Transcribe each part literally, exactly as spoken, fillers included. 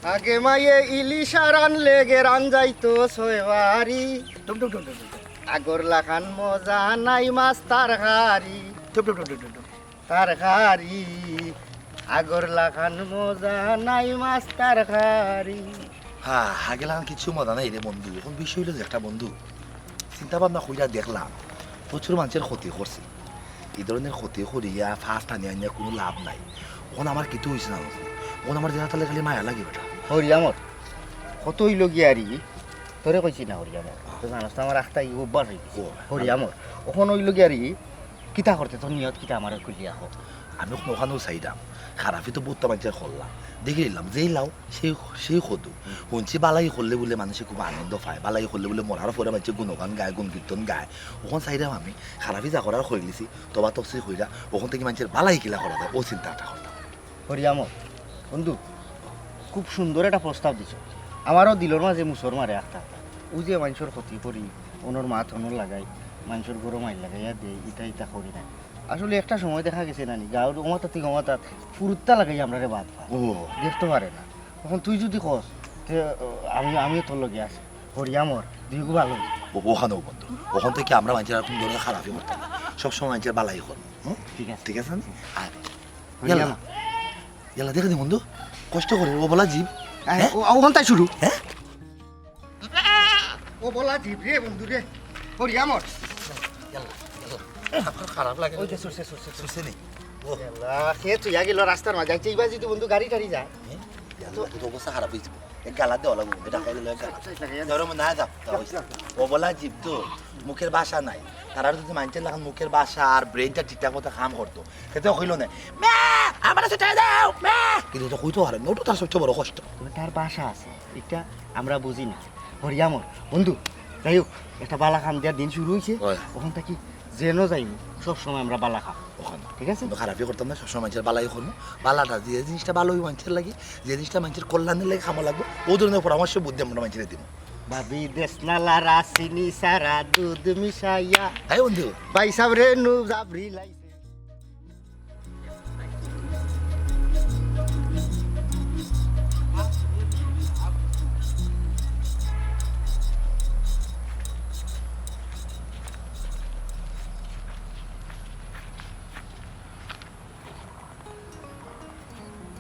আগে মায়ে ইলিশ আর আনলে গেরান যাইতো ছয় বাড়ি। টুম টুম টুম টুম টুম। আগর লাখান মজা নাই মাছ তরকারি। টুম টুম টুম টুম টুম টুম। তরকারি। আগর লাখান মজা নাই মাছ তরকারি। হ্যাঁ, আগে লাখান কিচ্ছু মজা নাই রে বন্ধু। এখন বিষয় অইলো যে একটা বন্ধু, চিন্তা ভাবনা করিয়া দেখলাম, প্রচুর মানষর ক্ষতি করছি। ই ধরনের ক্ষতি করিয়া ফাঁস টানিয়া আনিয়া কুনু লাভ নাই। এখন আমার কিতা অইছে জানোস নি? এখন আমার যেটা তাহলে খালি মায়া লাগে বেটা। হরিয়ামর, কত অইলো গিয়া আর ই? তোরে কইছি না হরিয়ামর। তো জানোস তো আমার আখতা ই অভ্যাস অই গেছে। ও। হরিয়ামর, অখন অইলো গিয়া আর ই? কিতা করতে তোর নিয়ত কিতা আমারে খুলিয়া ক। আমি অখন অখানউ চাইরাম। খারাপি তো বউততা মানষর করলাম। দেখি নিলাম, যেই লাও, সেই, সেই কদু। হুনছি বালাই করলে বুলে মানষে খুব আনন্দ পায়, বালাই করলে বুলে মরার পরে মানষে গুণগান গায়, গুণ কীর্তন গায়। অখন চাইরাম আমি, খারাপি যা করার করিলিছি, তবা তফসির কইরা, অখন থাকি মানষর বালাই কিলা করা যায়, অউ চিন্তাটা করতাম। হরিয়ামর, বন্ধু, খুব সুন্দর একটা প্রস্তাব দিছো। আমারও দিলর মাঝে মুসর মারে আখতা আখতা। অউ যে মানষর ক্ষতি করি, অনর মাত অনর লাগাই, মানষর ঘরো মাইর লাগাইয়া দেই, ইতা ইতা করি না। আসলে একটা সময় দেখা গেছে না নি, গাউর অমাতাত থাকি অমাতাত ফুরুত্তা লাগাই আমরারে বাদ পায়। ও। দেখতো পারে না। অখন তুই যুদি কস, তে, আহ, আমি, আমিও তোর লগে আছি। হরিয়ামর, দুইগু ভালা অইবো। ও, অখানউ বন্ধু। অখন থাকি আমরা মানষর আর কুনু ধরনের খারাপি করতাম না। সবসময় মানষর বালাই করমু। হুম? ঠিক আছে। ঠিক আছে নি? আর হরিয়ামর। ইয়াল্লা। ইয়াল্লা, দেখে দি বন্ধু। কষ্ট করে, অবলা জীব। আয়, হ্যাঁ? ও, অখান তাই শুরু। হ্যাঁ? অবলা জীব রে বন্ধু রে। হরিয়ামর। ইয়াল্লা, ইয়াল্লা। আমার খারাপ লাগে। ওই যে ছুটছে, ছুটছে, ছুটছে। ছুটছে নি? ও। ইয়াল্লা, কে তুই আগে লো রাস্তার মাঝে। আচ্ছা, ইবা যুদি বন্ধু গাড়ি টাড়ি যায়। হ্যাঁ? ইয়াল্লা, তো অবস্থা খারাপ অইছে। এক গালা দেওয়া লাগবো, এটা খাইলে লয় গালা। আচ্ছা, আচ্ছা, আচ্ছা। ধরো, না যাও, যাও, যাও, যাও। অবলা জীব তো, মুখের ভাষা নাই। তারার যুদি মানষর লাখান মুখের ভাষা আর brainটা ঠিকঠাক মতো কাম করতো, তে তো কইলো না, "মা, আমারে ছুটাই দাও, মা।" কিন্তু তো কইতো পারে না, ওটা তার সবচেয়ে বড় কষ্ট। তবে তার ভাষা আছে, এটা আমরা বুঝি না। হরিয়ামর, বন্ধু, যাই হোক, একটা বালা কাম দিয়া দিন শুরু অইছে, অয়। অখান থাকি যেন যাইমু, সব সময় আমরা বালা কাম। অখান। ঠিক আছে? কিন্তু খারাপি করতাম না, সবসময় মানষর বালাই করমু। বালাটা যে জিনিসটা ভালা অইবো মানষর লাগি, যে জিনিসটা মানষর কল্যাণর লাগি কামো লাগবো, অউ ধরনের পরামর্শ বুদ্ধি আমরা মানষরে দিমু। ভাবি দেশনালা রাসিনি সারা দুধ মিশাইয়া। হ্যাঁ বন্ধু। ভাই সাবরে নু জাবরি লাইছে।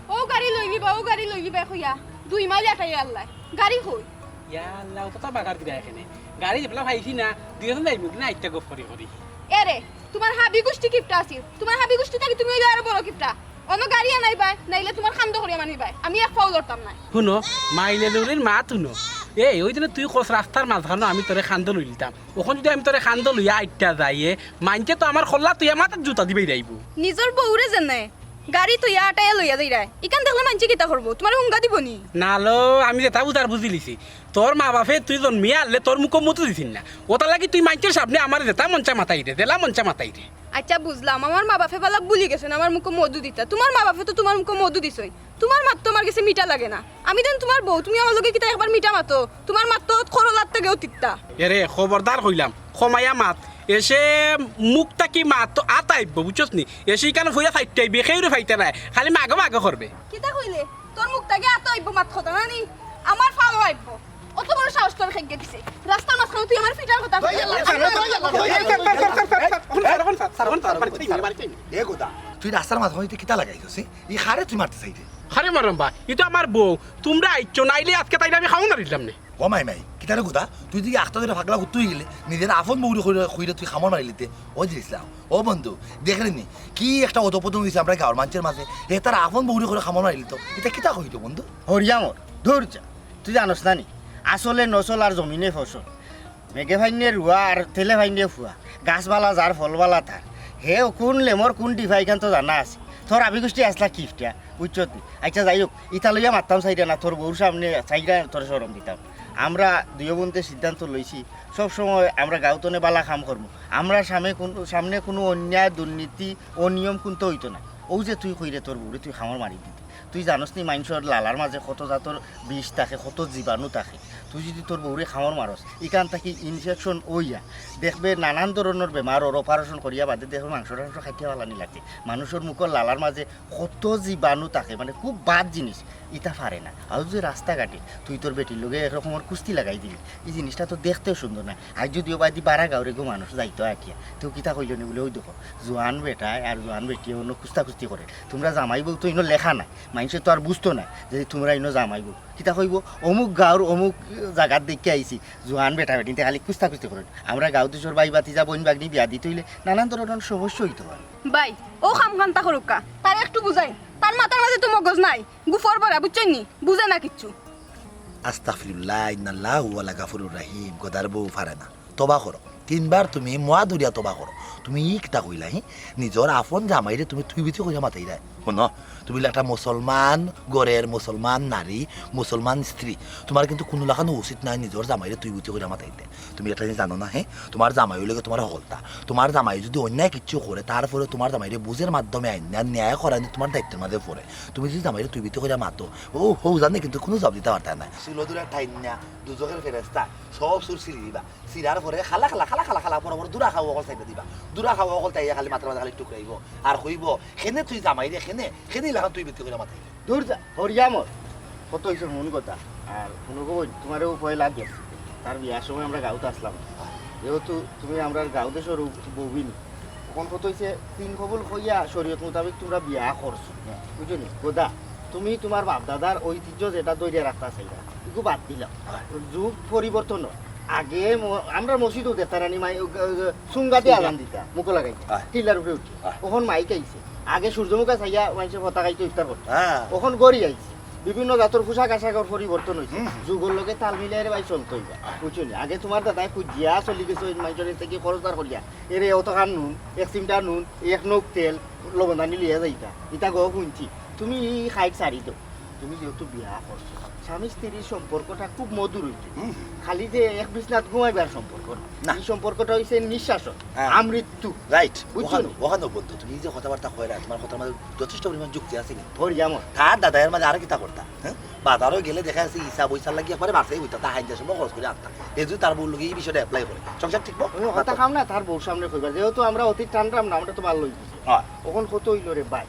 ও গাড়ি লইলিবা, ও গাড়ি লইলিবা কইয়া দুই মাইল আটাই আল্লাহ। গাড়ি কই? ইয়া আল্লাহ, অতটা বাগার দিবা এখানে। গাড়ি যেবলা পাইছি না, দুইজন যাইমু কি না, একটা গপ করি করি। এরে, তোমার হাবি গুষ্টি কিপটা আছিল। তোমার হাবি গুষ্টি থাকি তুমি অইলে আরো বড় কিপটা। অনো গাড়ি আনাইবায়, নাইলে তোমার কান্দো করিয়া মানিবায়। আমি এক পাও লড়তাম নায়। হুনো, মাইলে লরির মাত হুনো। এই, ওই দিনে তুই কস রাস্তার মাঝখানো আমি তোরে কান্দো লইলিতাম। অখন যুদি আমি তোরে কান্দো লইয়া আইট্টা যাই, এ, মাইনষে তো আমার কল্লা তুই মাথাত জুতা দিবাই যাইবো। নিজর বউরে যেনে গাড়ি থইয়া আটাইয়া লইয়া যাইরায়। ইখান দেখলে মাইনষে কিতা করবো? তোমারে হুঙ্গা দিবো নি? না লো, আমি যেতা বুঝার বুঝিলিছি। তোর মা বাপে তুই জন্মিয়া আনলে তোর মুখো মধু দিছিল না। অতার লাগি তুই মাইনষর সামনে আমারে যেতা মন চায় মাতাইরে, যেলা মন চায় মাতাইরে। আচ্ছা বুঝলাম, আমার মা বাপে বালা ভুলি গেছইন আমার মুখো মধু দিতা। তোমার মা বাপে তো তোমার মুখো মধু দিছইন। তোমার মাত তো আমার গেছে মিঠা লাগে না। আমি যেন তোমার বউ, তুমি আমার লগে কিতা একবার মিঠা মাতো? তোমার মাত তো করলার থাকেও তিতা। এরে, খবরদার কইলাম, কমাইয়া মাত। এসে মুখ থাকি মাত তো আত আইবো, বুঝছস নি? এসে ইখানো ফইরা ফাইট্টা আইবে, কেউরে ফাইতা নায়, খালি মাগো মাগো করবে। কিতা কইলে? তোর মুখ থাকি আত আইবো মাত কথা না নি? আমার ফাও আইবো। অত বড় সাহস তোর খেগে দিছে? রাস্তার মাঝখানো তুই আমার ফিটার কথা কইলে। এ গোদা, তুই রাস্তার মাঝখানো ইতা কিতা লাগাইছস, এ? ই কারে তুই মারতে চাইরে? কারে মাররাম বা, ই তো আমার বউ। তুমরা আইছো, নাইলে আজকে তাইরে আমি কামড় মারিলাম নে। ও মাই মাই, কিতা রে গোদা? তুই যদি আখতা ধরে পাগলা কুত্তা অইগেলে, নিজর আপন বউরে কইরা, কইরা তুই কামড় মারিলিতে। ও জিনিস লাও। ও বন্ধু, দেখরে নি, কি একটা অধপতন অইছে আমরার গাঁওর মানষর মাঝে। হে তার আপন বউরে কইরা কামড় মারিলিতো। ইতা কিতা কইতো বন্ধু? হরিয়ামর, ধুর যা। তুই জানোস না নি? আসলে নসল আর জমিনে ফসল। মেঘে ফাইন্নে রুয়া আর তেলে ফাইন্নে ফুয়া। গাছ বালা যার, ফল বালা তার। হে কুন লেমর কুন ডিফা ইখান তো জানা আছে। তোর আবি গুষ্টি আসলা কিফটা, বুঝছত নি? আচ্ছা, যাই হোক, ইতা লইয়া মাততাম চাইরা না, তোর বউর সামনে চাইরা তোরে শরম দিতাম। আমরা দুইও বন্ধে সিদ্ধান্ত লইছি, সব সময় আমরা গাঁওতনে বালা কাম করমু। আমরা সামনে কুন-, সামনে কুনু অন্যায়, দুর্নীতি, অনিয়ম কুন্তা অইতো নায়। অউ যে তুই কইরে তোর বউরে তুই কামড় মারি দিতে। তুই জানোস নি মানষর লালার মাঝে কত জাতর বিষ থাকে, কত জীবাণু থাকে। তুই যদি তোর বউরে কামড় মারস, ইখান থাকি infection অইয়া দেখবে নানান ধরনর বেমার অর, operation করিয়া বাদে দেখবে মাংস টাংস খাইতে পারলানি লাগে। মানষর মুখর লালার মাঝে কত জীবাণু থাকে, মানে খুব বাদ জিনিস। ইতা পারে না। আর যে রাস্তাঘাটে তুই তোর বেটির লগে এক রকমর কুস্তি লাগাই দিলি, ই জিনিসটা তো দেখতেও সুন্দর নায়। আর যদিও বাদি বারা গাঁওর এগু মানুষ যাইতো আটিয়া, তেউ কিতা কইলো নি বুলে, "ওই দেখো, জোয়ান বেটায় আর জোয়ান বেটিয়ে অনো কুস্তাকুস্তি করে। তুমরা জামাই বউ তো ইনো লেখা নায়, মাইনষে তো আর বুঝতো নায় যে তুমরা ইনো জামাই বউ।" কিতা কইবো, "অমুক গাঁওর অমুক জাগাত দেখিয়া আইছি, জোয়ান বেটা বেটিন্তে খালি কুস্তাকুস্তি করে।" আমরা গাঁও দেশর ভাই ভাতিজা বইন ভাগ্নি বিয়া দিতে অইলে নানান ধরনর সমস্যা অইতো পারে। ভাই, অউ কাম কান্তা করউক্কা, তারে একটু বুঝাইন। তার মাথার মাঝে তো মগজ নাই, গুফর ভরা, বুঝছইন নি? বুঝে না কিচ্ছু। আস্তাগফিরুল্লাহ, ইন্নাল্লাহু হুয়াল গাফুরুর রাহিম। গদার বউ পারে না, তওবা করো। তিনবার তুমি মুয়া ধরিয়া তওবা করো। তুমি ই কিতা কইলা, হি? নিজর আপন জামাইরে তুমি তুই বিতি কইরা মাতাইরায়। হুনো, তুমি অইলা একটা মুসলমান ঘরর মুসলমান নারী, মুসলমান স্ত্রী। তুমার কিন্তু কুনু লাখানউ উচিত নায় নিজর জামাইরে তুই বিতি কইরা মাতাইতে। তুমি একটা জিনিস জানো না, হে? তুমার জামাই অইলো গি তুমার হকলতা। তুমার জামাই যুদি অন্যায় কিচ্ছু করে, তারপরে তুমার জামাইরে বুঝর মাধ্যমে আইন্না ন্যায় করানি তুমার দায়িত্বর মাঝে পড়ে। তুমি যুদি জামাইরে তুই বিতি কইরা মাতো, ও হউ জানে কিন্তু কুনু জবাব দিতা পারতায় নায়। চুলো ধরিয়া টাইন্না দুজখর ফেরেস্তা সব চুল ছিড়ি দিবা। ছিড়ার পরে খালা খালা খালা খালা খালা বড় বড় দুরা খাও অকল চাইবা দিবা। দুরা খাও অকল চাইয়া খালি মাথার মাঝে খালি টুকরাইবো। আর কইবো, "কেনে তুই জামাইরে, কেনে, কেনে ইলাখান তুই বিতি কইরা মাতাইলে?" দূর যা, হরিয়া মর। কত অইছে হুন কথা। আর হুনো গো, তুমারেও পয়লা গেছে। তার বিয়ার সময় আমরা গাঁওত আছলাম। যেহেতু তুমি আমরার গাঁও দেশর বউ-, বউবিনি। অখন কত অইছে, তিন কবুল কইয়া শরীয়ত মোতাবেক তুমরা বিয়া করছো। বুঝছো নি? গদা, তুমি তুমার বাপ দাদার ঐতিহ্য যেটা ধরিয়া রাখতা চাইরায়, ইগু বাদ দিলাও। যুগ পরিবর্তন অয়। আগে ম-, আমরার মসজিদো দেখতারানি মাই, ও, ও, সুঙ্গাতে আজান দিতা, মুখো লাগাইতা, আয়। টিলার উপরে উঠি। আয়। অখন মাইক আইছে। আগে সূর্যমুখা চাইয়া মাইনষে ফতা খাইতো ইফতার করতো। হ্যাঁ। অখন ঘড়ি আইছে। বিভিন্ন জাতর পোশাক আশাকর পরিবর্তন অইছে। হুম। যুগর লগে তাল মিলাইয়া রে ভাই চলতে অইবা। আয়। বুঝছো নি? আগে তুমার দাদায় খুজিয়া চলি গেছে, অউ মাইনষর গেছ থাকি খরচ বার করিয়া। এরে অতখান নুন, এক চিমটা নুন, এক নখ তেল, লবণ দানি লইয়া যাইতা। ইতা গো হুনছি। তুমি ই খাইট ছাড়ি দেও। তুমি যেহেতু বিয়া করছো, স্বামী স্ত্রীর সম্পর্কটা খুব মধুর অইতো। হুম। খালি যে এক বিছনাত ঘুমাইবার সম্পর্ক না। না। ই সম্পর্কটা অইছে নিঃশ্বাস, হ্যাঁ। আমৃত্যু। রাইট। বুঝছো অখান, নি? অখান বন্ধু, তুমি যে কথাবার্তা কইরায়, তুমার কথার মাঝে যথেষ্ট পরিমাণ যুক্তি আছে কিন্তু। ওর যেমন। তার দাদায় এর মাঝে আরো কিতা করতা, হ্যাঁ? বাজারো গেলে দেখা যাচ্ছে ইসা বইসার লাগি একবারে বাসাই বইতা, তা হাইঞ্জা সময় খরচ করি আনতা। এ যুদি তার বউর লগে ই বিষয়টা apply করে, সংসার টিকবো? ওই কথা কাম না, তার বউর সামনে কইবার। যেহেতু আমরা অতি টানরাম না, আমরা তো ভালা অইছি। হ্যাঁ। অখন কত অইলো রে ভাই?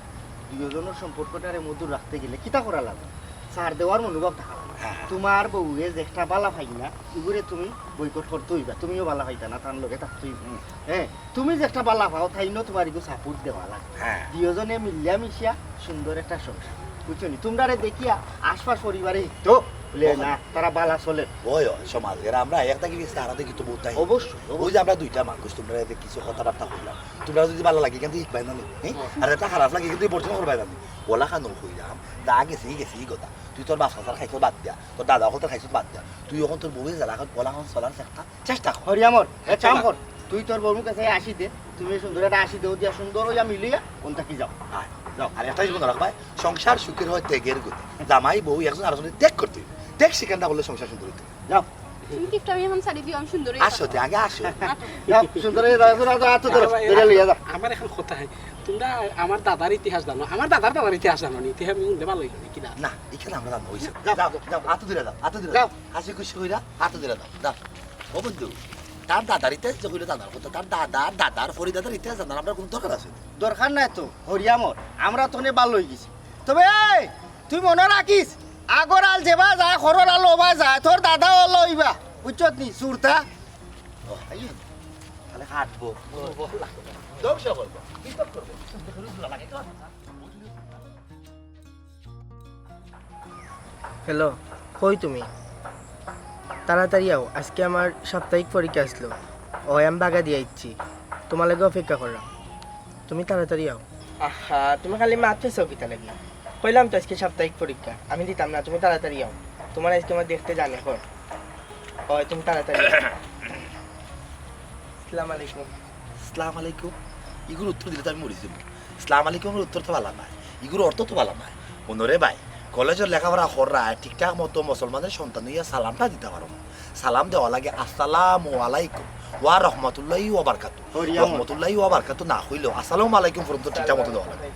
দুইওজনর সম্পর্কটারে মধুর রাখতে গেলে কিতা করা লাগে? ছাড় দেওয়ার মনোভাব থাকা লাগে। হ্যাঁ। তুমার বউয়ে যেটা ভালা পায় না, ইগুরে তুমি boycott করতে অইবা, তুমিও ভালা পাইতা না, তার লগে থাকতে অইবা। হুম। হ্যাঁ, তুমি যেটা ভালা পাও, তাইনও তুমার ইগু support দেওয়া লাগে। হ্যাঁ। দুইওজনে মিলিয়া মিশিয়া সুন্দর একটা সংসার, বুঝছো নি? তুমরারে দেখিয়া আশপাশ পরিবারে হিকতো বুলে, ওখানে না, তারা ভালা চলে। ওই, ওই, সমাজ, এরা আমরা এক থাকি গেছি, আরা দেখি তো বহুত তাই। অবশ্যই, ওই যে আমরা দুইটা মানুষ, তুমরারে কিছু কথাবার্তা কইলাম, তুমরার যুদি ভালা লাগে, কিন্তু হিকবায় না নি, হ্যাঁ? আর যেটা খারাপ লাগে, কিন্তু বর্জন করবায় না নি। ওলা খানো কইলাম, যা গেছে, গেছে, ই কথা। তুই তোর বাপ চাচার খাইছত বাদ দিয়া, তোর দাদা অকলতর খাইছত বাদ দিয়া, তুই অখন তোর বউয়ে যেলাখান, ওলাখান চলার চেষ্টা, চেষ্টা কর। হরিয়ামর, এক কাম কর, তুই তোর বউর মুখে চাই আশি দে, তুমি সুন্দর একটা আশি দেও দিয়া সুন্দর অইয়া মিলিয়া অন থাকি যাও। আয়, যাও। আর একটা জিনিস মনে রাখবায়, সংসার সুখের হয় ত্যাগের গুণে। জামাই বউ একজন আরেকজনরে ত্যাগ করতে অইবো। ত্যাগ স্বীকার না করলে সংসার সুন্দর অইতো নায়। যাও। তুমি কিপটা, আমি অখন ছাড়ি দিও, আমি সুন্দর অইয়া আসো, থাকবো। তে আগে আসো। যাও, সুন্দর অইয়া যাও, যাও, যাও, আতো ধরো, আমার, ধরে লইয়া যাও। আমার অখন কথা হয়, তুমরা আমার দাদার ইতিহাস জানো, আমার দাদার দাদার ইতিহাস জানো নি, ইতিহাস আমি হুনলে ভালা অইলো নি, কিলা? না, ইখান আমরা জানবো, অইছে। যাও, যাও, যাও, আতো ধরে যাও, আতো ধরে যাও। যাও। হাসি খুশি কইরা, আতো ধরে যাও, যাও। ও বন্ধু, তার দাদার ইতিহাস যে কইলো জানার কথা, তার দাদার দাদার ফরিদাদার ইতিহাস জানার আমরার কুনু দরকার আছে নি? দরকার নাই তো, হরিয়ামর, আমরা তো অনে ভালা অইগেছি। তবে এই, তুই মনো রাখিস, আগর আল যেবায় যায়, খরর আল ওবায় যায়, তোর দাদা অলা অইবা, বুঝছত নি, সুরতা? ও, এই, তাহলে হাঁটবো। ধ্বংস করবো, বিপদ করবো। হ্যালো, কই তুমি? তাড়াতাড়ি আও, আজকে আমার সাপ্তাহিক পরীক্ষা আছিল। অয়, আমি বাগা দিয়া আইচ্ছি, তুমার লাগি অপেক্ষা কররাম। তুমি তাড়াতাড়ি আও। আহা, তুমি খালি মাততেছো কিতা লাগি? কইলাম তো আজকে সাপ্তাহিক পরীক্ষা, আমি দিতাম না, তুমি তাড়াতাড়ি আও। তুমার আজকে আমার দেখতে জানে কর। অয়, তুমি তাড়াতাড়ি আও। আসসালামু আলাইকুম। আসসালামু আলাইকুম? ইগুর উত্তর দিলে তো আমি মরি যাইমু। আসসালামু আলাইকুমর উত্তর তো ভালা নায়, ইগুর অর্থ তো ভালা নায়। হুনো রে ভাই, কলেজর লেখাপড়া কররায়, ঠিকঠাক মতো মুসলমানর সন্তান অইয়া সালামটা দিতা পারো না। সালাম দেওয়া লাগে আসসালামু আলাইকুম ওয়া রহমতুল্লাহি ওয়া বারাকাতু। হরিয়ামর। রহমতুল্লাহি ওয়া বারাকাতু না কইলেও আসসালামু আলাইকুম পর্যন্ত ঠিকঠাক মতো দেওয়া লাগে।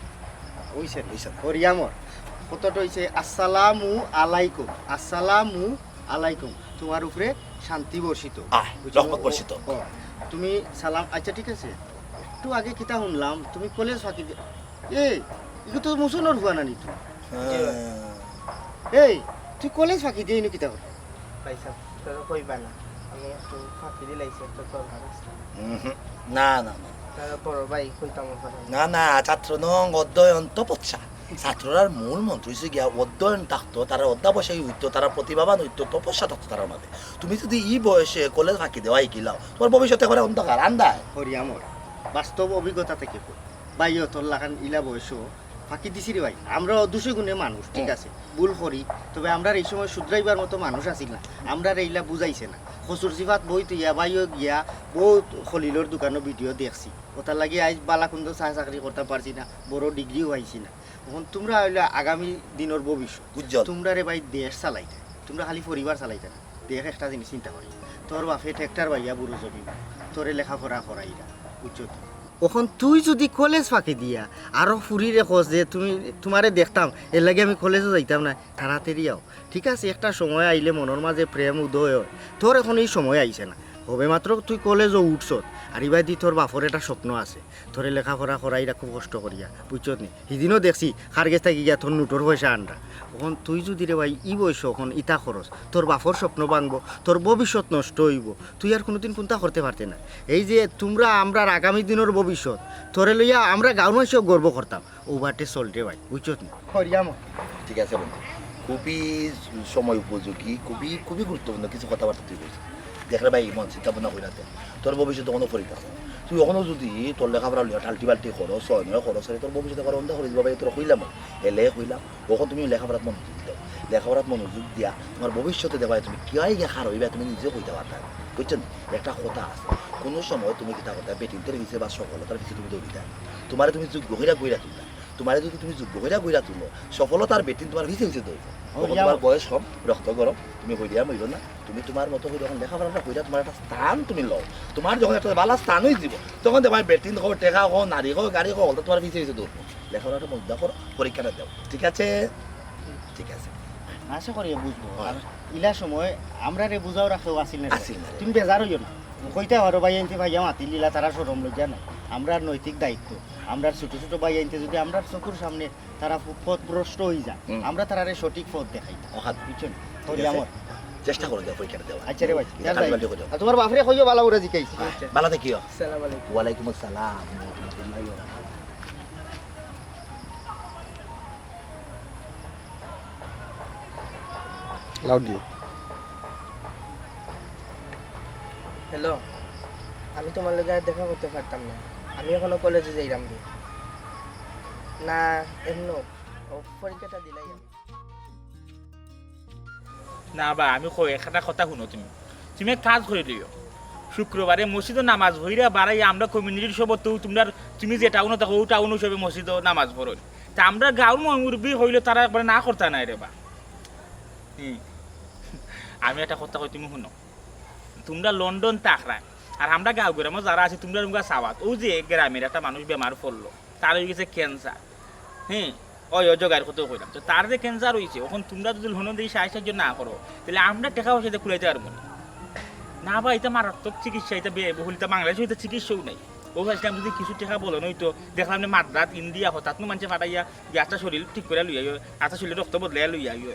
অইছে, অইছে। হরিয়ামর। কতটা অইছে? আসসালামু আলাইকুম, আসসালামু আলাইকুম, তুমার উপরে শান্তি বর্ষিত। আহ, বুঝছো? রহমত বর্ষিত। ও, তুমি সালাম, আচ্ছা ঠিক আছে। একটু আগে কিতা হুনলাম, তুমি কলেজ ফাঁকি দি-, এ, ইগু তো মুসলমানর ফুয়া নানি তো? হ্যাঁ। এই, তুই কলেজ ফাঁকি দিয়া ইনো কিতা করস? ভাই সাহেব, তোরা কইবা না, আমি একটু ফাঁকি দিলাইছি, একটা দরকার আছে। উহুম, না, না, না। তোরা বড় ভাই, কইতাম না। না, না, ছাত্র নং অধ্যয়ন তপস্যা। ছাত্ররার মূল মন্ত্র হইছে গিয়া অধ্যয়ন থাকতো, তারা অধ্যাবসায়ী হইতো, তারা প্রতিভাবান হইতো, তপস্যা থাকতো তারার মাঝে। তুমি যদি ই বয়সে কলেজ ফাঁকি দেওয়াই গিলাও, তোমার ভবিষ্যতে করে অন্ধকার, আন্দায়। হরিয়ামর, বাস্তব অভিজ্ঞতা থেকে কই। ভাইও তোর লাখান ইলা বয়সও ফাঁকি দিছি রে ভাই। আমরা অদোষী গুণে মানুষ, ঠিক হুম। আছে, ভুল করি, তবে আমরার এই সময় শুধরাইবার মতো মানুষ আছিল না, আমরারে ইলা বুঝাইছে না। কসুর সিফাত বই তুইয়া ভাইও গিয়া বহুত খলিলর দোকানো ভিডিও দেখছি, ওটার লাগি আইজ বালা কুন্দো চা চাকরি করতাম পারছি না, বড় ডিগ্রিও পাইছি না। এখন তোমরা হইলে আগামী দিনের ভবিষ্যৎ। উজ্জ্বল। তোমরা রে ভাই দেশ চালাইতে, তোমরা খালি পরিবার চালাইতে না। দেখ একটা জিনিস চিন্তা করি, তোর বাপে ট্রাক্টর বাইয়া বুড়ো জমি, তোরে লেখাপড়া করাইরা, বুঝছো তো? এখন তুই যদি কলেজ ফাঁকি দিয়া আরো ফুরিরে কস যে তুমি, তোমারে দেখতাম, এর লাগি আমি কলেজও যাইতাম না, তাড়াতাড়ি আও। ঠিক আছে, একটা সময় আইলে মনের মাঝে প্রেম উদয় হয়, তোর এখন এই সময় আইছে না। হবে মাত্র তুই কলেজও উঠছত, আর ইবাদি তোর বাপর একটা স্বপ্ন আছে, তোরে লেখাপড়া করাইরা খুব কষ্ট করিয়া, বুঝছত নি? হিদিনও দেখছি, কার গেছ থাকি গিয়া তোর নোটর পয়সা আনরা। এখন তুই যদি রে ভাই ই বয়স এখন ইতা খরচ, তোর বাপর স্বপ্ন ভাঙবো, তোর ভবিষ্যৎ নষ্ট হইবো, তুই আর কোনোদিন কুন্তা করতে পারতে না। এই যে তোমরা আমরার আগামী দিনের ভবিষ্যৎ, তোরে লইয়া আমরা গাঁওর মানুষেও গর্ব করতাম। ও বাটে চল রে ভাই, বুঝছত নি? করিয়াম। ঠিক আছে বন্ধু, খুবই সময় উপযোগী, খুবই, খুবই গুরুত্বপূর্ণ কিছু কথাবার্তা তুই বলছিস। দেখ রে ভাই, মন চিন্তা ভাবনা কইরা দে, তোর ভবিষ্যৎ অখনো পড়ি আছে। তুই অখনো যদি তোর লেখাপড়া লইয়া টালটি বালটি করস, ছয় নয় করস, তাহলে তোর ভবিষ্যতে আবার অন্ধকার হয়ে যাবে ভাই, তোর কইলাম, এলে কইলাম, অখন তুমি লেখাপড়াত মনোযোগ দাও। লেখাপড়াত মনোযোগ দিয়া তোমার ভবিষ্যতে দেখবায় তুমি কিয়াই গিয়া খার হইবা, তুমি নিজেও কইতে পারতায় না, বুঝছো নি? একটা কথা আছে, কোনো সময় তুমি কিতা করতায়, বেটিন্তর পিছে বা সফলতার পিছে তুমি দৌড়িতায় না। তোমারে তুমি যোগ্য কইরা গইরা তুলতায়। তোমারে যদি তুমি যোগ্য কইরা গইরা তুলো, সফলতার বেটিন তোমার পিছে পিছে দৌড়বো। ও, তখন ইয়া তোমার বয়স কম, রক্ত গরম, তুমি হইয়া মইল না। তুমি তোমার মতো করে যখন লেখাপড়াটা কইরা তোমার একটা স্থান তুমি লও, তোমার যখন একটা ভালা স্থান হয়ে দিব, তখন তোমার বেটিন কও, টেকা কও, নারী কও, গাড়ি কও, হলতা তোমার পিছে পিছে দৌড়বো। লেখাপড়াটা মজা করো, পরীক্ষাটা দাও, ঠিক আছে? ঠিক আছে। আশা করি বুঝবো। হয়। আর ইলা সময় আমরারে বুঝাও রাখেও আসিল না। আসিল না। তুমি বেজার হইও না। কইতে পারো ভাই আনতে ভাইয়া মাতিল ইলা তারা শরম লজ্জা নাই। আমরার নৈতিক দায়িত্ব। আমরার ছোট ছোট ভাই আনতে যদি আমরার চকুর সামনে তারা ফ-, পথভ্রষ্ট হয়ে যায়, হুম। আমরা তারারে সঠিক পথ দেখাই। অখাত। বুঝছো নি? ঠিক আছে। আমার চেষ্টা করে দাও পরীক্ষাটা দেওয়া। আচ্ছা রে ভাই, এটা যাই। কালকে কালকে করে দাও। আর তোমার বাপরে কইও ভালা করে জিকাইছি। হ্যাঁ, ভালা থাকিও। আসসালামু আলাইকুম। ওয়ালাইকুম আসসালাম। লাউডলি। হ্যালো, আমি তোমার লগে আর দেখা করতে পারতাম না। আমি এখনো কলেজে যাইরাম রে। না, এমনো, ও পরীক্ষাটা দিলাই আমি। না বা, আমি কই, একটা কথা হুনো তুমি। তুমি এক কাজ করি দিও। শুক্রবারে মসজিদো নামাজ পড়িয়া বারাইয়া আমরা কমিউনিটির সবত তো তোমরা, তুমি যে টাউনো থাকো, ও টাউনো সবে মসজিদো নামাজ পড়ো। তা আমরা গাঁওর মুরব্বি হইলে তারা একবারে না করতা নাই রে বা। হুম। আমি একটা কথা কই, তুমি হুনো। তোমরা লন্ডন থাকরায়, আর আমরা গাঁও গ্রামো যারা আছি, তোমরা তোমরা সাওয়াত। ও যে গ্রামের একটা মানুষ বেমার পড়লো, তার হয়ে গেছে ক্যান্সার। হ্যাঁ, ওই, ওই জগাইর কথা কইলাম। তো তার যে ক্যান্সার হইছে, এখন তোমরা যদি হনো দিয়ে সাহায্য সাহায্য না করো, তাহলে আমরা টেকা পয়সা দিয়ে কুলাইতে পারবো না। না ভাই, এটা মারাত্মক চিকিৎসা, এটা ব্যয়বহুল, এটা বাংলাদেশে এটা চিকিৎসাও নাই। ও ভাবছিলাম যদি কিছু টেকা বলো নয়তো, দেখলাম যে মাদ্রাজ, ইন্ডিয়া, হঠাৎ নু মানুষে ফাটাইয়া যে আচ্ছা শরীর ঠিক করে লইয়া আইও, আচ্ছা শরীরে রক্ত বদলাইয়া লইয়া আইও।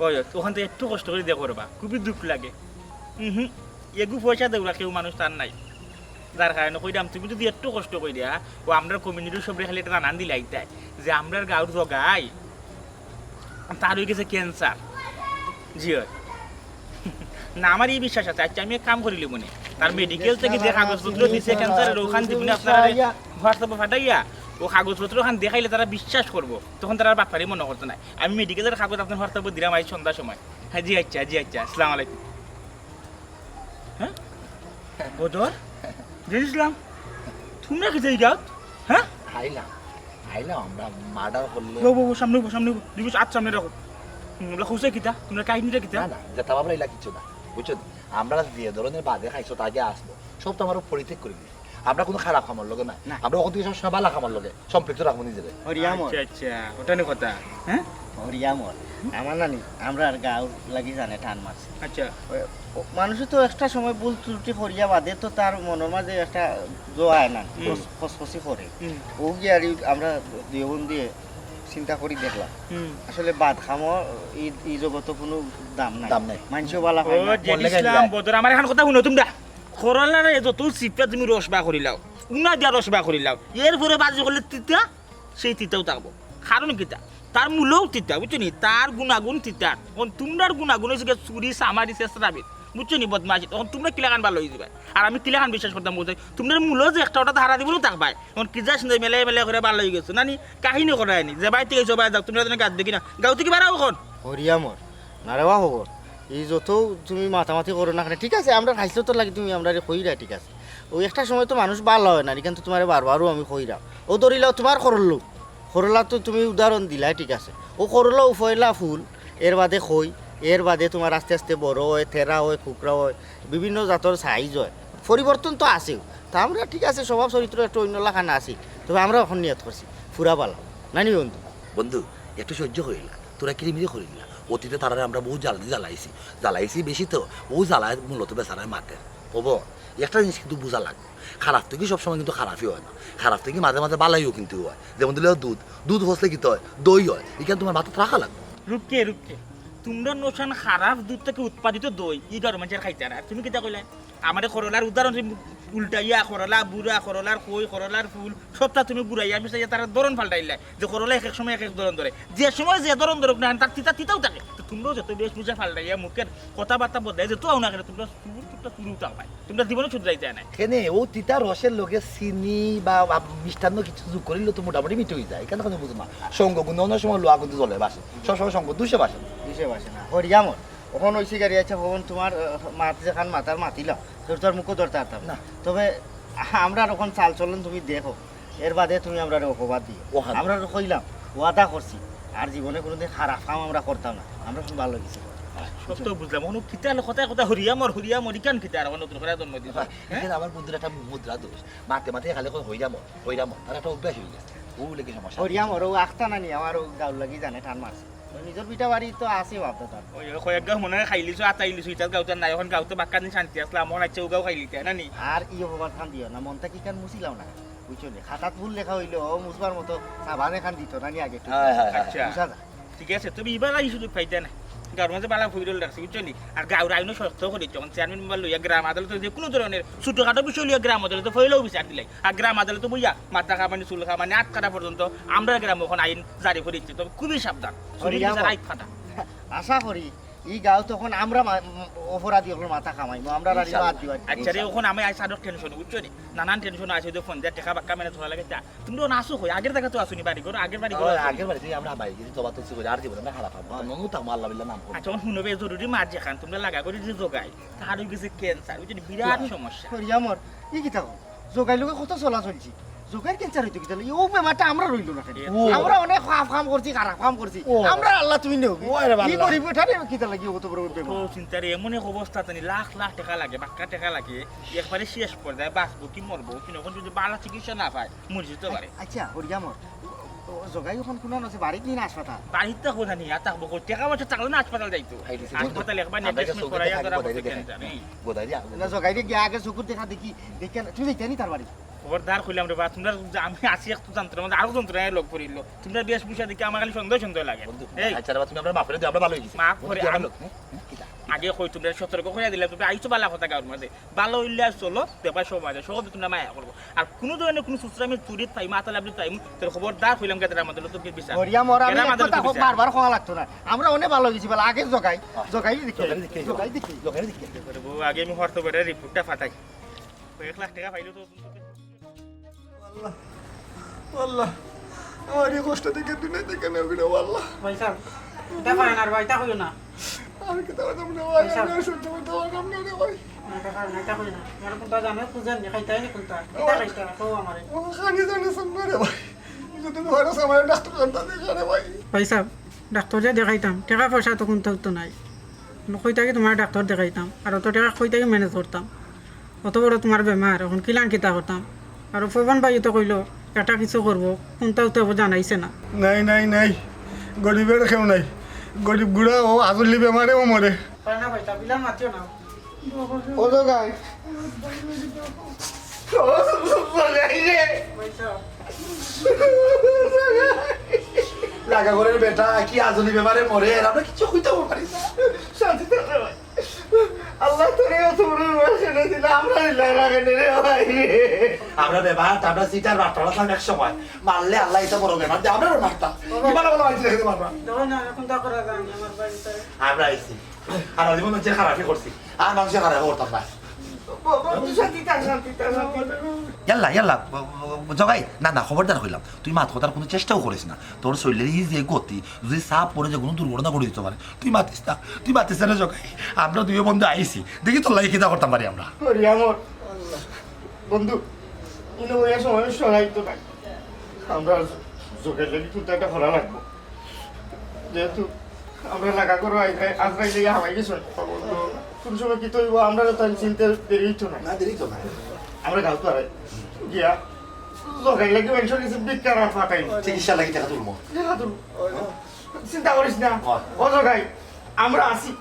ওই, ওই, ওখান থেকে একটু কষ্ট করে দেখো রে বা, খুবই দুঃখ লাগে। হুম হুম, এগু পয়সা দেউরা কেউ মানুষ তার নাই। যার কারণে কইরাম, তুমি যদি একটু কষ্ট করিয়া, ও আমরার কমিউনিটির সবরে খালি একটা জানান দিলাইতায় যে আমরার গাঁওর জগাই, তার হয়ে গেছে ক্যান্সার। জি হয়। না, আমার এই বিশ্বাস আছে। আচ্ছা, আমি এক কাম করিলি মনে, তার মেডিকেল থেকে যে কাগজপত্র দিছে ক্যান্সারের, ওখান দিব না আপনারা হোয়াটসঅ্যাপে পাঠাইয়া, ও কাগজপত্র ওখান দেখাইলে তারা বিশ্বাস করবো, তখন তারা আর বাটপারি মনে করতো না। আমি মেডিকেলের কাগজ আপনার হোয়াটসঅ্যাপে দিলাম আজ সন্ধ্যার সময়। হ্যাঁ, জি আচ্ছা, জি আচ্ছা, আসসালামু আলাইকুম। হ্যাঁ? বদর? জেরুসালাম? তোমরা কি যাই যাও? হ্যাঁ? আইলাম, আইলাম আমরা মার্ডার করলে। বউ, বউ, বউ, সামনে বউ, সামনে বউ। দিবস আচ্ছা, সামনে রাখো। হুম, আমরা খুশি কিতা? তোমরা কাহিনীটা কিতা? না, না, যেটা ভাবলা এলা কিচ্ছু না। বুঝছো তো? আমরা যে ধরনের বাজে খাইছো, তা আগে আসবো। সব তো আমরা পরিত্যাগ করে দিছি। আমরা কোনো খারাপ কামর লগে নাই। না। আমরা ওখান থেকে সবসময় ভালা কামর লগে সম্পৃক্ত রাখবো নিজেরে। হরিয়ামর। আচ্ছা, আচ্ছা, ওটা নিয়ে কথা। হ্যাঁ? হরিয়ামর। আমার নানি, আমরা আর গাঁও লাগি জানে টান মারছে। আচ্ছা। ওই, ও, মানুষে তো একটা সময় ভুল ত্রুটি করিয়া বাদে তো তার মনের মাঝে একটা জো আয় না, হুম। খস-, খসখসি করে। হুম। ও গিয়া আর এই আমরা দুই বোন দিয়ে চিন্তা করি দেখলাম, হুম। আসলে বাদ খামো, ই, ই জগতো কোনো দাম নাই। দাম নাই। মানষেও বালা ও, পায় না। জেড মরলে ইসলাম, গাইলা। বদর, আমার এখন কথা হুনো তোমরা। করলারে যত চিপা তুমি রস বার করিলাও, উনা দিয়া রস বার করিলাও, এরপরে বাজি করলে তিতা, সেই তিতাউ থাকবো। কারণ কিতা? তার মূলেও তিতা, বুঝছো নি? তার গুণাগুণ তিতা। এখন তোমরার গুণাগুণ অইছে গিয়া চুরি, চামারি, ছেছরামি, বুঝছো নি? বদমাশি। তখন তোমরা কিলাখান বালা অইযিবায়? আর আমি কিলাখান বিশ্বাস করতাম বলতে, তোমরার মূলেও যে একটা ওটা হারা দিবো থাকবায়। এখন কি যাস না, মেলে মেলে করে বালা অইগেছো, না নি? কাহিনী করায় নি। যে বাড়িত গেছো, বাড়ি যাও, তোমরা যেন গাত দেখি না। গাঁও থাকি বাড়াও এখন। হরিয়া মর, না রে বা হবর। এই যত তুমি মাতামাতি করো না কেনে, ঠিক আছে, আমরা খাইছো তো লাগি তুমি আমরারে কইরায়, ঠিক আছে। ওই একটা সময় তো মানুষ বালা অয় না, কিন্তু তুমারে বারবারও আমি কইরাম। ও ধরিলাও তুমার করল্লো, করলা তো তুমি উদাহরণ দিলায়, ঠিক আছে। ও করলা ও পয়লা ফুল, এর বাদে কই, এর বাদে তুমার আস্তে আস্তে বড় অয়, তেরা অয়, কুকরা অয়, বিভিন্ন জাতর সাইজ অয়, পরিবর্তন তো আছেও। তা আমরা, ঠিক আছে, স্বভাব চরিত্র একটু অন্য লাখান আছি, তবে আমরা এখন নিয়ত করছি ফুরা বালা, না নি বন্ধু? বন্ধু, একটু সহ্য করিলা, তোরা কিরিমিরি করিলা। অতীতে তারারে আমরা বহুত জ্বালানি জ্বালাইছি, জ্বালাইছি বেশি তো, ও জ্বালায় মূলত বেচারায় মাতের। হবো, একটা জিনিস কিন্তু বুঝা লাগবো, খারাপ থাকি সবসময় কিন্তু খারাপই অয় না, খারাপ থাকি মাঝে মাঝে বালাইও কিন্তু অয়। যেমন দিলে দুধ, দুধ ফসলে কিতা অয়? দই অয়। ইখান তুমার মাথাত রাখা লাগবো। রুকে রুকে, তোমরা নশান খারাপ দুধ থাকি উৎপাদিত দই, ই গাঁওর মানষে খাইতা না। আর তুমি কিতা কইলায়? আমারে করলার উদাহরণ তুমি উল্টাইয়া, করলা বুড়া, করলার কই, করলার ফুল, সবটা তুমি ঘুরাইয়া মিশাইয়া তারার ধরন পাল্টাইলায়। যে করলা এক এক সময় এক এক ধরন ধরে, যে সময় যে ধরন ধরুক না, তার তিতা তিতাউ থাকে। তো তোমরাও যত বেশভূষা পাল্টাইয়া, মুখের কথাবার্তা বদলাই, যত আও না কেনে, তোমরা চুর, তোমরা চুরউ থাকবায়। তোমরা জীবনে শুধরাইতায় নায়। কেনে, ও তিতা রসের লগে চিনি বা, বা মিষ্টান্ন কিছু যোগ করিলে তো মোটামুটি মিঠা অইযায়। ইখান কুনু বুঝো না। সঙ্গ কিন্তু অনেক সময় লোহা কিন্তু জলে ভাসে। সবসময় সঙ্গ দুষে ভাসে না। দুষে ভাসে না। হরিয়া মর। অখন অইছে গাড়ি, আচ্ছা, ভবন, তুমার, আহ, মাত যেখান মাতার মাতিলাম, তোর তো আর মুখো ধরতে পারতাম না। না। তবে আমরার অখন চাল চলন তুমি দেখো, এর বাদে তুমি আমরারে অপবাদ দিও। অখান। আমরা তো কইলাম, ওয়াদা করছি, আর জীবনে কোনোদিন খারাপ কাম আমরা করতাম না। আমরা অখন বালা অইগেছি। সব তো বুঝলাম, অখন কিতা অইলো, কথায় কথায় হরিয়া মর, হরিয়া মর, ইখান কিতা আর অখন নতুন করে জন্ম দিছো? হ্যাঁ? ইখান আমার বন্ধুর একটা মুদ্রা দোষ। মাতে মাতে খালি কয়, "হইরা মর, হইরা মর।" তার একটা অভ্যাস অইগেছে। ও লেগে সমস্যা। হরিয়া মর, ও আখতা নানি, আমার ও গাউর লাগি জানে টান মারছে। ওই নিজর ভিটা বাড়ি তো আছে বাপ দাদার। ওই, ওই কয়েক গাউ মনে হয় খাইলিছো, আতাইলিছো, ইটার গাউতে নাই, অখন গাউতে বাক্কা দিন শান্তি আসলাম, মন আইছে ও গাউ খাইলিতে, না নি? আর ই অপবাদ খান দিও না, মনটা কি কান মুছিলাও না? বুঝছো নি? খাতাত ভুল লেখা অইলো, ও মুছবার মতো সাবান এখান দিত না নি আগে একটু? হ্যাঁ, হ্যাঁ, হ্যাঁ। আচ্ছা। বুঝা যায়। ঠিক আছে, তুমি ইবার লাগি সুযোগ পাইতা না। গাউর মাঝে বালা ফুইরল রাখছি, বুঝছো নি? আর গাউর আইনও শক্ত করি, যখন চেয়ারম্যান মেম্বার লইয়া গ্রাম আদালতে যে কোনো ধরনের ছোটখাটো বিষয় লইয়া গ্রাম আদালতে ফইলেও বিচার দিলাই। আর গ্রাম আদালতে বইয়া মাথা খামানি, চুল খামানি, আট কাটা পর্যন্ত আমরা গ্রামে অখন আইন জারি করি দিচ্ছি। তবে খুবই সাবধান, চুরির বিচার আইন ফাটা। আশা করি ই গাউত অখন আমরা মা-, অপরাধী অকলর মাথা খামাইমু, আমরা রাজি ইনশাআল্লাহ। বাদ দিবা। আচ্ছা রে, ইনশাআল্লাহ। অখন আমি আইছি আরো টেনশন, বুঝছো নি? নানান টেনশন আছে, ওই যে ফোন দিয়া টেকা বাক্কা মেনে চলা লাগে তা। তুমি তো আছো কই? আগের জাগা তো আছো নি, বাড়ি ঘর, আগের বাড়ি ঘর ও, আছো নি? আগের বাড়ি থাকি আমরা বাইরে গেছি, তবা তো করি, আর জীবনে আমরা খারাপ পাবো। ও। নমু থাকবো, আল্লাহ বিল্লাহ নাম করবো। আচ্ছা, অখন হুনো বে, জরুরি মার যেখান, তোমরা লাগা করি যে জগাই, তার অই গেছে ক্যান্সার, বুঝছো নি? বিরাট সমস্যা। করি আমার, ই কিতা কও? জগাই লগে কত চলা চলছি। জগাইর ক্যান্সার অইতো কিতা লাগি? ও বেমারটা আমরা রইলো না কেনে? ও। আমরা অনেক খারাপ কাম করছি, খারাপ কাম করছি। ও। আমরা আল্লাহ তুমি নেও। ও, আরে ই বাবা। গরিব বেটারে কিতা লাগি অত বড় বেমার? ও চিন্তার এমন এক অবস্থা, জানি লাখ লাখ টেকা লাগে, বাক্কা টেকা লাগে, একবারে শেষ পর্যায়ে বাঁচবো কি মরবো, কিন্তু অখন যদি বালা চিকিৎসা না পায়, মরি যেতে পারে। আচ্ছা, হরিয়া মর, ও, ও, জগাই অখন কুনান আছে, বাড়িত নি না হাসপাতাল? বাড়িত থাকবো জানি, আর থাকবো কই? টেকা পয়সা থাকলে না হাসপাতাল যাইতো। হাই রে, হাসপাতাল একবার আমরা নেট টেস্ট করি করাইয়া দেখা ধরা পড়ছে ক্যান্সার। গোদাই দিয়া, গোদাই দিয়া। না, জগাইরে গিয়া আগে চকুর দেখা দেখি, দেখিয়া না, তুমি যাইতা নি তার বাড়ি? খবরদার কইলাম রে বা, তোমরা যে আমি আছি এক তো যন্ত্রণার মাঝে, আরো যন্ত্রণায় লগ পড়িল। তোমরা বেশভূষা দেখি আমার খালি সন্দেহ সন্দেহ লাগে। বন্ধু, এই। আচ্ছা রে বা, তুমি আমরা মাফ করি দিও, আমরা ভালো অইগেছি। মাফ করে বন্ধু, আম-, আমরা লোক, হ্যাঁ? হ্যাঁ? কিতা? আগে কই তোমরা সতর্ক করিয়া দিলাম, তুমি আইছো বালা কথা গাউর মাঝে। বালা অইলে আর চলো, দেখবা সমাজে, সহজে তোমরা মায়া করবো। আর কোনো ধরনের কোনো সুশ্রামি চুরিত পাইমু, আতালাবলিত পাইমু, তোর খবরদার কইলাম গেদের আমাদের তো বিচার। হরিয়া মর, আমি এরা এক আমাদের কথা তো বিচার। বারবার কওয়া লাগতো না। আমরা অনেক বালা অইগেছি, বালা আগে জগাই, জগাই দেখি। জগাই দেখি। জগাই দেখি। জগাই দেখি। আগে আমি হরতো বেটার রিপোর্টটা ফাটাই। এক লাখ টেকা পাইলে তো আল্লাহ, আল্লাহ, আমার এই কষ্ট থেকে দুনিয়া থেকে নেও গো আল্লাহ। ভাই সাহেব, এটা করেন আর ভাই, এটা কইও না। আমি কিতা করতাম রে ভাই, ভাই সাহেব। আমি আর সহ্য করতে পারতাম না রে ভাই। না, এটা করেন, এটা কইও না। আমার কোনটা জানো, খুঁজেন নি, খাইতে হয়নি কোনটা? এটা খাইতে হবে, কও আমারে। ও খানি জানে শুনবে রে ভাই। যদি মহারাজ আমার ডাক্তার আনতা দেখা রে ভাই। ভাই সাহেব, ডাক্তার যে দেখাইতাম, টেকা পয়সা তো কোনটাও তো নাই। কই থাকি তোমার ডাক্তার দেখাইতাম, আর অত টেকা কই থাকি ম্যানেজ করতাম? অত বড় তোমার বেমার, অখন কিলান কিতা করতাম? আর পবন ভাই তো কইলো, একটা কিছু করবো, কোনটাও তো জানাইছে না। নাই, নাই, নাই, গরিবের কেউ নাই। গরিব গুড়া ও আজলি বেমারে ও মরে। পায় না ভাই, তা বিলান মাতিও না। ও তো গাই। ও তো গাই রে। ভাই সাহেব। লাগা ঘরর বেটা কি আজলি বেমারে মরে, আর আমরা কিচ্ছু কইতাম পারি না। শান্তি থাক রে ভাই। আল্লায় তোরে অত বড় বেমার কেনে দিলা, আমরারে দিলা না কেনে রে ভাই? আমরা বেমার, আমরা সিটার বাটপার আছলাম এক সময়। মারলে আল্লায় ইতা বড় বেমার দে, আমরারে মারতা। কি ভালা ভালা মাইনষে দেখতে পারবা। দেখো না, এখন তা করা যায় না, আমার বাড়িতে। আমরা আইছি। আর জীবনে যে খারাপি করছি, আর মানষে খারাপ করতাম না। বাবা, তুই শান্তি থাক, শান্তি থাক, শান্তি থাক। ইয়াল্লা, ইয়াল্লা, ব-, ব-, জগাই, না, না, খবরদার কইলাম, তুই মাত কথার কুনু চেষ্টাও করিস না। তোর শরীরর ই যে গতি, যদি চাপ পড়ে যে কুনু দুর্ঘটনা ঘটি দিতো পারে, তুই মাতিস না, তুই মাতিস না রে জগাই। আমরা দুইও বন্ধু আইছি, দেখি তোর লাগি কিতা করতাম পারি আমরা। করি আমার বন্ধু, ইনো ওই সময় সরাই তো নাই। আমরা জগাইর লাগি কুনতা একটা করা লাগবো। যেহেতু আমরা লাগা ঘরো আই-, আই-, আজরাইল লইয়া হামাই গেছে। তো কোন সময় কিতা অইবো, আমরা তো আর চিনতে দেরি অইতো না। না, দেরি তো না। আমরা গাঁও তো আর গিয়া জগাইর লাগি মানষর গেছে ভিক্ষার আহান পাঠাই। চিকিৎসা লাগি টেকা তুলমু। টেকা তুলমু। চিন্তা করিস না। হয়। ও জগাই, আমরা আছি।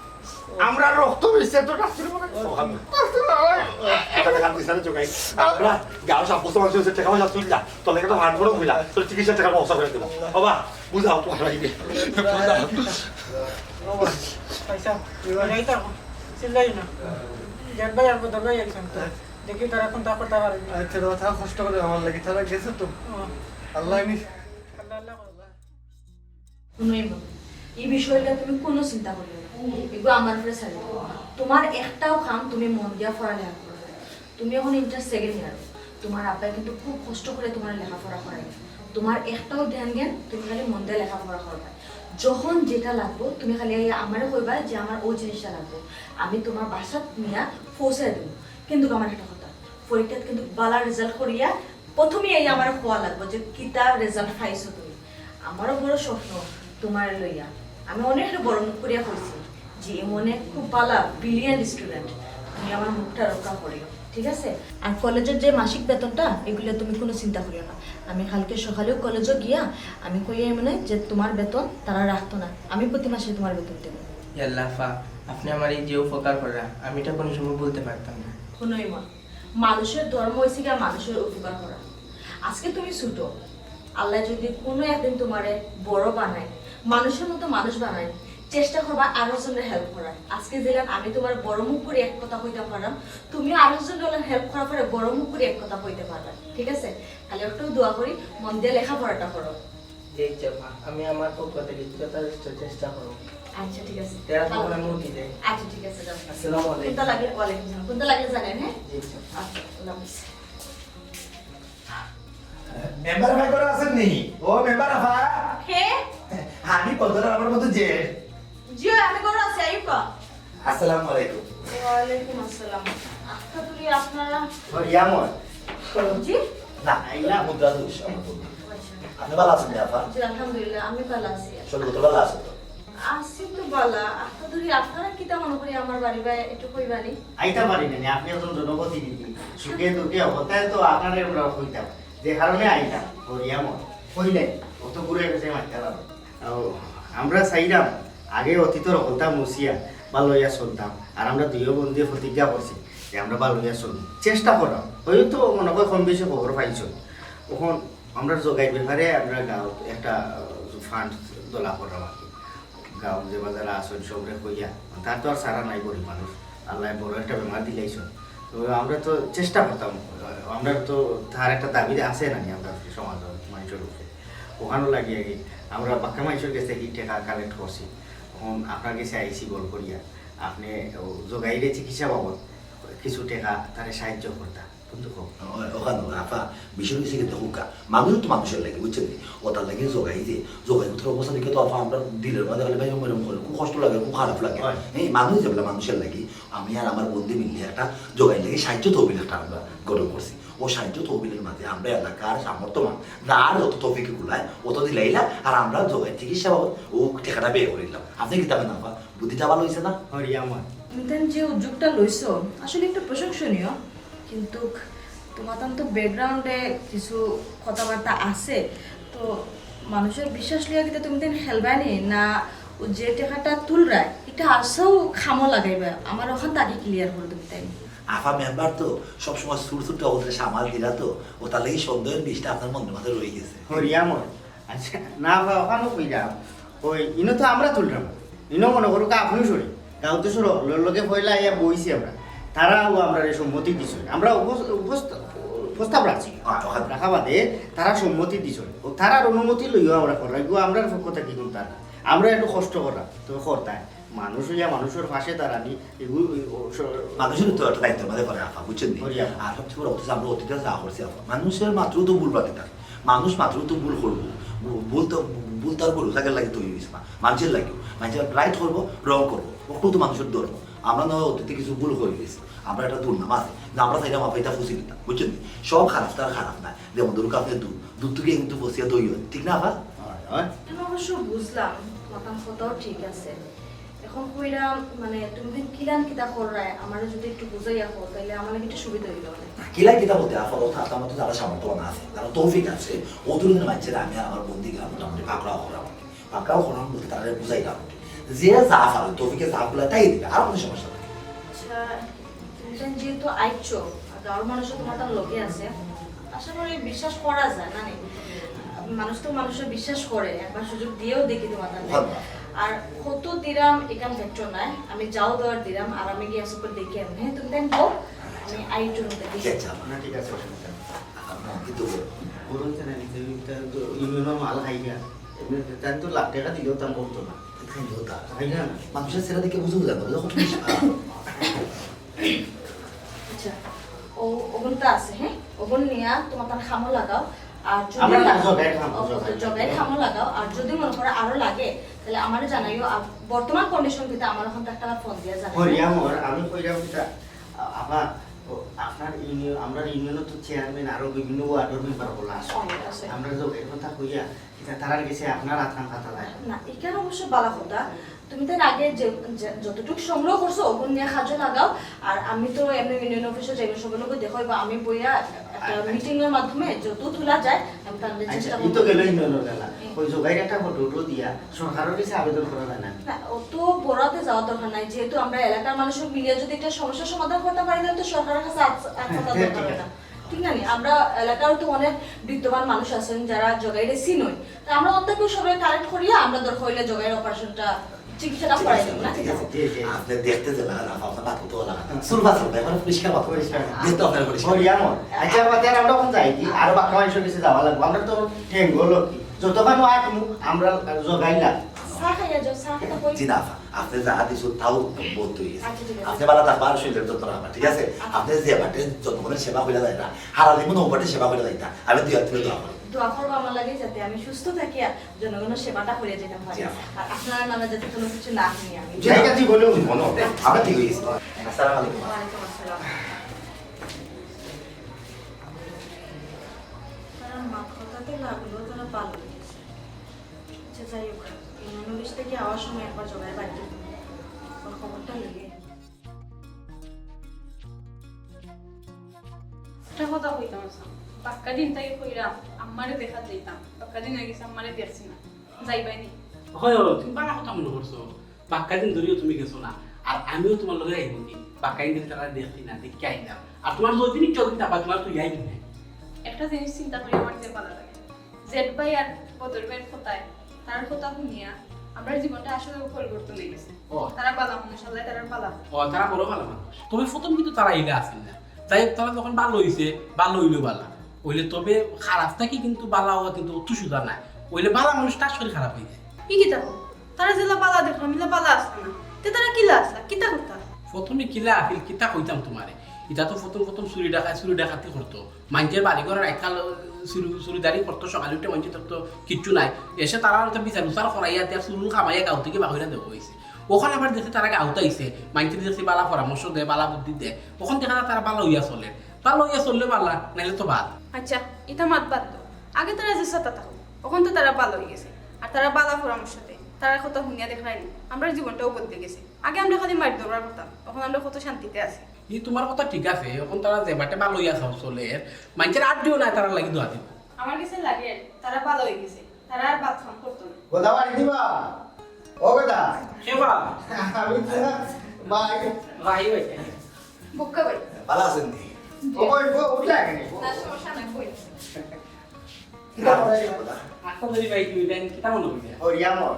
আমরা রক্ত মিশছে তো ডাক্তার বলে। ওখানে। ডাক্তার বলে। এখানে কাম দিছে না জগাই। আমরা গাঁও সব বস্তু মানুষের টেকা পয়সা তুললা। তোর লাগি একটা ফান্ড করে দিলা। তোর চিকিৎসা টেকার ব্যবস্থা করে দিলাম। বাবা, বুঝাও তো, আমরা এই যে, বুঝাও। পয়সা, এই তো, চিল্লাই না। জেদ ভাই আর বদল ভাই একজন তো। দেখি তারা কোনটা করতে পারে। আচ্ছা, বাবা, তারা কষ্ট করে আমার লাগি, তারা গেছে তো। ও। আল্লাহ নি। আল্লাহ, আল্লাহ করবা। হুনো ইমন, ই বিষয়টা তুমি কুনু চিন্তা করিও না। এগু আমার উপরে ছাড়ি দেও। তুমার একটাও কাম তুমি মন দিয়া পড়ালেখা করো। তুমি অখন ইন্টার সেকেন্ড ইয়ার। তুমার আব্বায় কিন্তু খুব কষ্ট করি তুমারে লেখাপড়া করাইন। তুমার একটাও ধ্যান জ্ঞান, তুমি খালি মন দিয়া লেখাপড়া করবায়। যখন যেটা লাগবো, তুমি খালি আইয়া আমারে কইবায় যে আমার অউ জিনিসটা লাগবো। আমি তুমার বাসাত নিয়া পৌঁছাই দিমু। কিন্তু আমার একটা কথা, পরীক্ষাত কিন্তু বালা রেজাল্ট করিয়া প্রথমেই আইয়া আমারে কওয়া লাগবো যে কিতা রেজাল্ট পাইছো তুমি। আমারও বড় স্বপ্ন তুমারে লইয়া। আমি অনেকরে বড় মুখ করিয়া কইছি যে ইমন খুব বালা, ব্রিলিয়ান্ট স্টুডেন্ট, তুমি আমার মুখটা রক্ষা করিও, ঠিক আছে? আর কলেজর যে মাসিক বেতনটা, ইগুলা তুমি কুনু চিন্তা করিও না। আমি কালকে সকালেউ কলেজো গিয়া আমি কইয়া ইমনরে যে তুমার বেতন তারা রাখতো না, আমি প্রতি মাসে তুমার বেতন দেবো। ইয়াল্লা আফা, আপনে আমার এই যে উপকার কররা, আমি ইটা কুনু সময় ভুলতে পারতাম না। হুনো ইমন, মানুষর ধর্ম অইছে গিয়া মানুষর উপকার করা। আজকে তুমি ছোট, আল্লায় যদি কুনু একদিন তুমারে বড় বানাইন, মানুষর মতো মানুষ বানাইন, চেষ্টা করবা আরো জনরে হেল্প করার। আজকে যেলান আমি তুমারে বড় মুখ করি এক কথা কইতাম পারলাম, তুমিও আরো জনরে হেল্প করার পরে বড় মুখ করি এক কথা কইতে পারবা, ঠিক আছে? খালি একটু দোয়া করি, মন দিয়া লেখাপড়াটা করো। জি, আচ্ছা, মা, আমি আমার পক্ষ থেকে যথেষ্ট চেষ্টা করব। আচ্ছা, ঠিক আছে। তেরা তো মনে মুতি দেয়। আচ্ছা, ঠিক আছে, যাও। আসসালামু আলাইকুম। কুনটা লাগলে, ওয়ালাইকুম সালাম। কুনটা লাগলে জানাইন, হ্যাঁ? জি, আচ্ছা। আচ্ছা, আল্লাহ হাফেজ। মেম্বার ভাই ঘরো আছইন নি? ও মেম্বার আফা। কে? আমি বদর, আমার বন্ধু জেড। জি, আমি ঘরো আছি, আইউক্কা। আসসালামু আলাইকুম। ওয়ালাইকুম আসসালাম। আফা দুরি, আপনারা? ও, ইয়ামন। জি? না, আইলা মুদ্রা দোষ, আমার বন্ধু। আচ্ছা। আপনে ভালা আছইন নি, আফা? জি, আলহামদুলিল্লাহ, আমি ভালা আছি। শরীর কত ভালা আছে তো? আছি তো ভালা। আফা দুরি, আপনারা কিতা মনে করি আমার বাড়ি বা একটু কইবা নি? আইতা পারি না নি, আপনে একজন জনপ্রতিনিধি। সুখে দুঃখে হকলতায় তো আপনারে আমরা কইতাম। যে কারণে আইতাম, করিয়াম, কইলে, অত ঘুরে গেছে মাইকা লাগো। ও, আমরা চাইলাম, আগে অতীতর হকলতা মুছিয়া, ভালা অইয়া চলতাম। আর আমরা দুইও বন্ধুয়ে প্রতিজ্ঞা করছি, যে আমরা ভালা অইয়া চলমু। চেষ্টা করলাম, হয়তো মনে হয় কম বেশি খবর পাইছো। অখন আমরা জগাইর ব্যাপারে আমরা গাঁওত একটা, আহ, ফান্ড তোলা করলাম আর কি। গাঁওর যে বাজার আছইন সবরে কইয়া, তার তো আর সারা নাই গরিব মানুষ, আল্লায় বড় একটা বেমার দিলাইছইন। তো আমরা তো চেষ্টা করতাম, আমরা তো তার একটা দাবি আছে না নি আমরা সমাজর মানষর উপরে। অখানো লাগিয়া কি আমরা বাক্কা মানষর গেছ থাকি টেকা কালেক্ট করছি। অখন আপনার গেছে আইছি বল করিয়া, আপনে ও জগাইরে চিকিৎসা বাবদ কিছু টেকা তারে সাহায্য করতা। বন্ধু কও। ও-, অখানো, আফা, বিষয় অইছে কি দেখউক্কা, মানুষ তো মানষর লাগি, বুঝছইন নি? অতার লাগি জগাই যে, জগাই উঠার অবস্থা দেখি তো আফা, আমরার দিলর মাঝে খালি ভাই মরম করে, খুব কষ্ট লাগে, খুব খারাপ লাগে। হয়। এই মানুষ যেবলা মানষর লাগি, আমি আর আমার বন্ধু মিললে একটা জগাইর লাগি সাহায্য তহবিল একটা আমরা গঠন করছি। ও সাহায্য তহবিলর মাঝে আমরা এলাকার সামর্থ্যবান, যার যত তৌফিকে কুলায়, অত দিলাইলা, আর আমরা জগাইর চিকিৎসা বাবদ ও টেকাটা ব্যয় করিলাম। আপনে কিতা কইন আফা? বুদ্ধিটা ভালা অইছে না? হরি আমার। তুমি তাইন যে উদ্যোগটা লইছো, আসলে একটু প্রশংসনীয়, কিন্তু তুমার তান তো ব্যাকগ্রাউন্ডে কিছু কথাবার্তা আছে, তো মানষর বিশ্বাস লইয়া কিতা তুমি তাইন খেলবায় নি? না, ও যে টেকাটা তুলরায়, ইটা আসলেউ কামো লাগাইবা? আমার অখান থাকি ক্লিয়ার করো তুমি তাইন। আফা মেম্বার তো সবসময় ছোট ছোট অবস্থায় সামাল দিলা তো, অতার লাগি সন্দেহর বিষটা আপনার মনর মাঝে রই গেছে। হরি আমার। আচ্ছা, না বা ওখানো কইলাম, ওই ইনো তো আমরা তুললাম, ইনো মনে করো কা আপনি সরে, গাউতে সরো, ল-, লগে পয়লা আইয়া বইছি আমরা, তারাও আমরা এই সম্মতি দিছইন, আমরা উপস-, উপস্ত-, প্রস্তাব রাখছি, হ্যাঁ, ওখানে। রাখা বাদে তারা সম্মতি দিছইন, ও তারার অনুমতি লইও আমরা করলাই, গো আমরার পক্ষ থাকি কুনতা না, আমরা একটু কষ্ট করলাম, তো করতায়, মানুষ হইয়া মানুষের পাশে দাঁড়ানি, এগুলো, ও, স-, মানুষের তো একটা দায়িত্ব আমাদের পরে রাখা, বুঝছেন নি? করি রাখা। আর সবচেয়ে বড় কথা হচ্ছে আমরা অতীতে যা করছি, আপা, মানুষের মাত্র তো ভুল বাকি থাকে, মানুষ মাত্র তো ভুল করবো, ভু-, ভুল তো, ভুল তার করবো, তাকে লাগে তৈরি হয়েছে না, মানুষের লাগেও, মানুষের রাইট করবো, রং করবো, ওগুলো তো মানুষের ধর্ম। আমরা নয় অতীতে কিছু ভুল করে গেছি, আমরা একটা দুর্নাম আছে, না আমরা চাইলাম আপা এটা ফুসি দিতাম, বুঝছেন নি? সব খারাপ তার খারাপ না, যেমন ধরুন আপনি দুধ, দুধ থেকে কিন্তু ফসিয়া দই হয়, ঠিক না আপা? হয়, হয়। আমি অবশ্য বুঝলাম, মাতান কথাও ঠিক আছে। এখন কইরা, মানে, তুমি যে কিলান কিতা কররায়, আমারে যদি একটু বুঝাইয়া কও, তাইলে আমার লাগি একটু সুবিধা হইল অনেক। কিলান কিতা বলতে, আপাতত তো আমার তো যারা সামর্থ্যবান আছে, যারা তৌফিক আছে, ও দুজনের মাঝে আমি আর আমার বন্ধু গেলাম মোটামুটি পাকড়াও করাম। পাকড়াও করাম বলতে তারা বুঝাইলাম। যে যা পারে, তৌফিকে যা বলে তাই দিবে, আর কোনো সমস্যা নেই। আচ্ছা, তুমি যেহেতু আইছো, আর গাঁওর মানুষও তোমার তার লগে আছে, আশা করি বিশ্বাস করা যায়, না নি? মানুষ তো মানুষের বিশ্বাস করে, একবার সুযোগ দিয়েও দেখি তোমার তার। ধন্যবাদ। আর কত দিরাম এখান ফ্যাক্টর নাই, আমি যাও দেওয়ার দিরাম, আর আমি গিয়ে আসলে দেখে আমি, হ্যাঁ, তুমি তাই বল, আমি আই জন্য দেখি। আচ্ছা, আচ্ছা। না, ঠিক আছে, অসুবিধা নেই। আপনার কি তো বলবো? বলুন তো না, নিতে নিতে তো ইউনিয়নের মাল খাই না। এমনি তাই তো লাখ টাকা দিলেও দাম করতো না। খাই হতা। খাই না। মানুষের ছেলে দেখে বুঝে বুঝে না, বুঝে কত বেশি খারাপ। আচ্ছা, ও, ওগুন তো আছে, হ্যাঁ? ওগুন নিয়া তোমার তার খামো লাগাও। আর যদি আমরা না, জগাই খামো, ও, জগাই। জগাই খামো লাগাও। আর যদি মনে করো আরো লাগে, তাহলে আমারে জানাইও। আর বর্তমান কন্ডিশন কিন্তু আমার এখন তো একটা ফোন দিয়া জানাই। হরিয়া মোর, আমি কইরাম কিতা, আ-, আবার, ও, আপনার ইউনিয়ন, আমরা ইউনিয়নের তো চেয়ারম্যান, আরো বিভিন্ন ওয়ার্ডের মেম্বার বলা আছে। অনেক আছে। আমরা জগাইর কথা কইয়া, কিতা তারার গেছে আপনার আতখান পাতা যায়। না, এখানে অবশ্য বালা কথা। তুমি তার আগে যে, যে, যতটুকু সংগ্রহ করছো, ওগুন নিয়া কাজে লাগাও। আর আমি তো এমনি ইউনিয়ন অফিসে যাইবো, সবার লগে দেখা হইবো। আমি বইয়া একটা আচ্ছা। মিটিং এর মাধ্যমে যত তোলা যায়, আমি তাহলে আচ্ছা, চেষ্টা এই করবো। তো গেল ইউনিয়নের বেলা। হুম। ওই জগাইর একটা ফটো উটো দিয়া সরকারের কাছে আবেদন করা যায় না? না, অত বড়াতে যাওয়ার দরকার নাই। যেহেতু আমরা এলাকার মানুষ মিলিয়া যদি একটা সমস্যার সমাধান করতে পারি, তাহলে তো সরকারের কাছে আত-, আত হ্যাঁ, পাতার ঠিক দরকার আছে। না। ঠিক না নি? আমরা এলাকার তো অনেক বিত্তবান মানুষ আছেন, যারা জগাইরে চিনই। তা আমরা অন্তত সবাই কালেক্ট করিয়া আমরা দরকার হইলে জগাইর অপারেশনটা, চিকিৎসাটা ঠিক করাই আছে, দেব, না? ঠিক আছে। জি, জি। আপনি দেখতে যে লাগা, না, আপনার বাপ তো লাগা। চুল বাঁচা, ব্যাপারে পরিষ্কার বাপ। পরিষ্কার। দেখতে আপনার পরিষ্কার। ও, ইয়ার মন। আচ্ছা, বাবা, তাহলে আমরা এখন যাই কি? আরো বাকি মানুষের কাছে যাওয়া লাগবে। আমরা তো ঠেঙ্গো লোক কি? যতক্ষণ আটমু, আমরা জগাই না। চা খাইয়া যাও, চা খাইয়া কই? জি না, আপা, আপনি যা দিছো, তাও বলতে হইছে। আচ্ছা, ঠিক আছে। আপনি বালা থাকবা, আর শরীরের যত্ন রাখবা, ঠিক আছে? আচ্ছা। আপনি যে বাটে যতক্ষণের সেবা কইরা যায় না, হারা জীবন ও বাটে সেবা কইরা যাইতা। আমি দুই হাত তুলে দোয়া করি। দোয়া করবো আমার লাগি, যাতে আমি সুস্থ থাকি আর জনগণের সেবাটা করে যেতে পারি। জি, আপা। আর আপনারা নামে যাতে কোনো কিছু না শুনি আমি। জি, ঠিক আছে, বলো, বলো। আমরা ঠিক হয়ে গেছি। আসসালামু আলাইকুম। ওয়ালাইকুম আসসালাম। তারা মাত কথা তো লাগলো, তারা পালন করছে। আচ্ছা, যাই হোক, ইউনিয়ন অফিস থেকে আওয়ার সময় একবার জগাই বাড়িতে ওর খবরটা নিয়ে। একটা কথা কইতাম আছলাম, বাক্কা দিন তাই কইরা আম্মারে দেখা যাইতাম, বাক্কা দিন হয়ে গেছে আম্মারে দেখছি না, যাইবাই নি? হয়, হয়, তুমি বালা কথা মনে করছো, বাক্কা দিন ধরিও তুমি গেছো না, আর আমিও তোমার লগে আইবো কি? বাক্কা দিন ধরে তারা দেখছি না, দেখি আইতাম। আর তোমার যদি ইচ্ছা যদি না পায়, তোমার তো ইয়াই মনে। একটা জিনিস চিন্তা করি আমার যে ভালো লাগে, জেড ভাই আর বদর ভাইয়ের কথায়, তার কথা শুনিয়া আমার জীবনটা আসলে পরিবর্তন হয়ে গেছে। ও। তারা বালা মানুষ, আল্লাহ তারা বালা। ও, তারা বড় বালা মানুষ। তবে প্রথম কিন্তু তারা ইলা আছিল না। যাই হোক, তারা যখন ভালো হইছে, ভালো হইলো বালা। হইলে তবে খারাপ থাকি কিন্তু বালা হওয়া কিন্তু অত সুজা নায়। হইলে বালা মানুষ টাস করে খারাপ হয়ে যায়। ই কিতা কও? তারা যেলা বালা দেখলাম, ইলা বালা আসলা না। তে তারা কিলা আসলা? কিতা করতা? প্রথমে কিলা আছিল, কিতা কইতাম তোমারে। ইটা তো প্রথম প্রথম চুরি ডাকাতি, চুরি ডাকাতি করতো। মাইনষের বাড়ি ঘরর আজকাল চুরি, চুরিদারি করতো, সকালে উঠে মাইনষে দেখতো কিচ্ছু নাই। এসে তারা হয়তো বিচার উচার করাইয়া, তার চুরুল কামাইয়া গাঁও থেকে বাহিরা দেওয়া হয়েছে। ওখানে আবার দেখে তারা গাঁওত আইছে, মাইনষে দেখছে বালা পরামর্শ দেয়, বালা বুদ্ধি দেয়। ওখান থেকে তারা বালা হইয়া চলে। বালা হইয়া চললে বালা, নাইলে তো বাদ। আচ্ছা, ইটা মাত বাদ দাও। আগে তারা যে সাথে থাকো, ওখান তো তারা বালা হয়ে গেছে। আর তারা বালা পরামর্শ দেয়, তারা কথা শুনিয়া দেখলায় নি, আমরার জীবনটাও বদলে গেছে। আগে আমরা খালি মাইর দরবার করতাম, এখন আমরা কত শান্তিতে আছি। ই তোমার কথা ঠিক আছে, এখন তারা যে বাটে বালা হইয়া চলের, মাইনষের আড্ডিও নাই তারার লাগি দোয়া দিব। আমার কাছে লাগে তারা বালা হয়ে গেছে, তারা আর বাদ কাম করতো না। গোদাবাড়ি দিবা? ও গোদা। কে বা? আমি তো ভাই। ভাই ভাই। বুক্কা ভাই। বালা আছেন নি? জি। ও ভাই, ও উঠলে কেন? না, সমস্যা নাই, বই। কিতা কথা ছিল কথা? আখতা ধরি ভাই, তুমি দেন কিতা মনে করি? হরিয়ামর।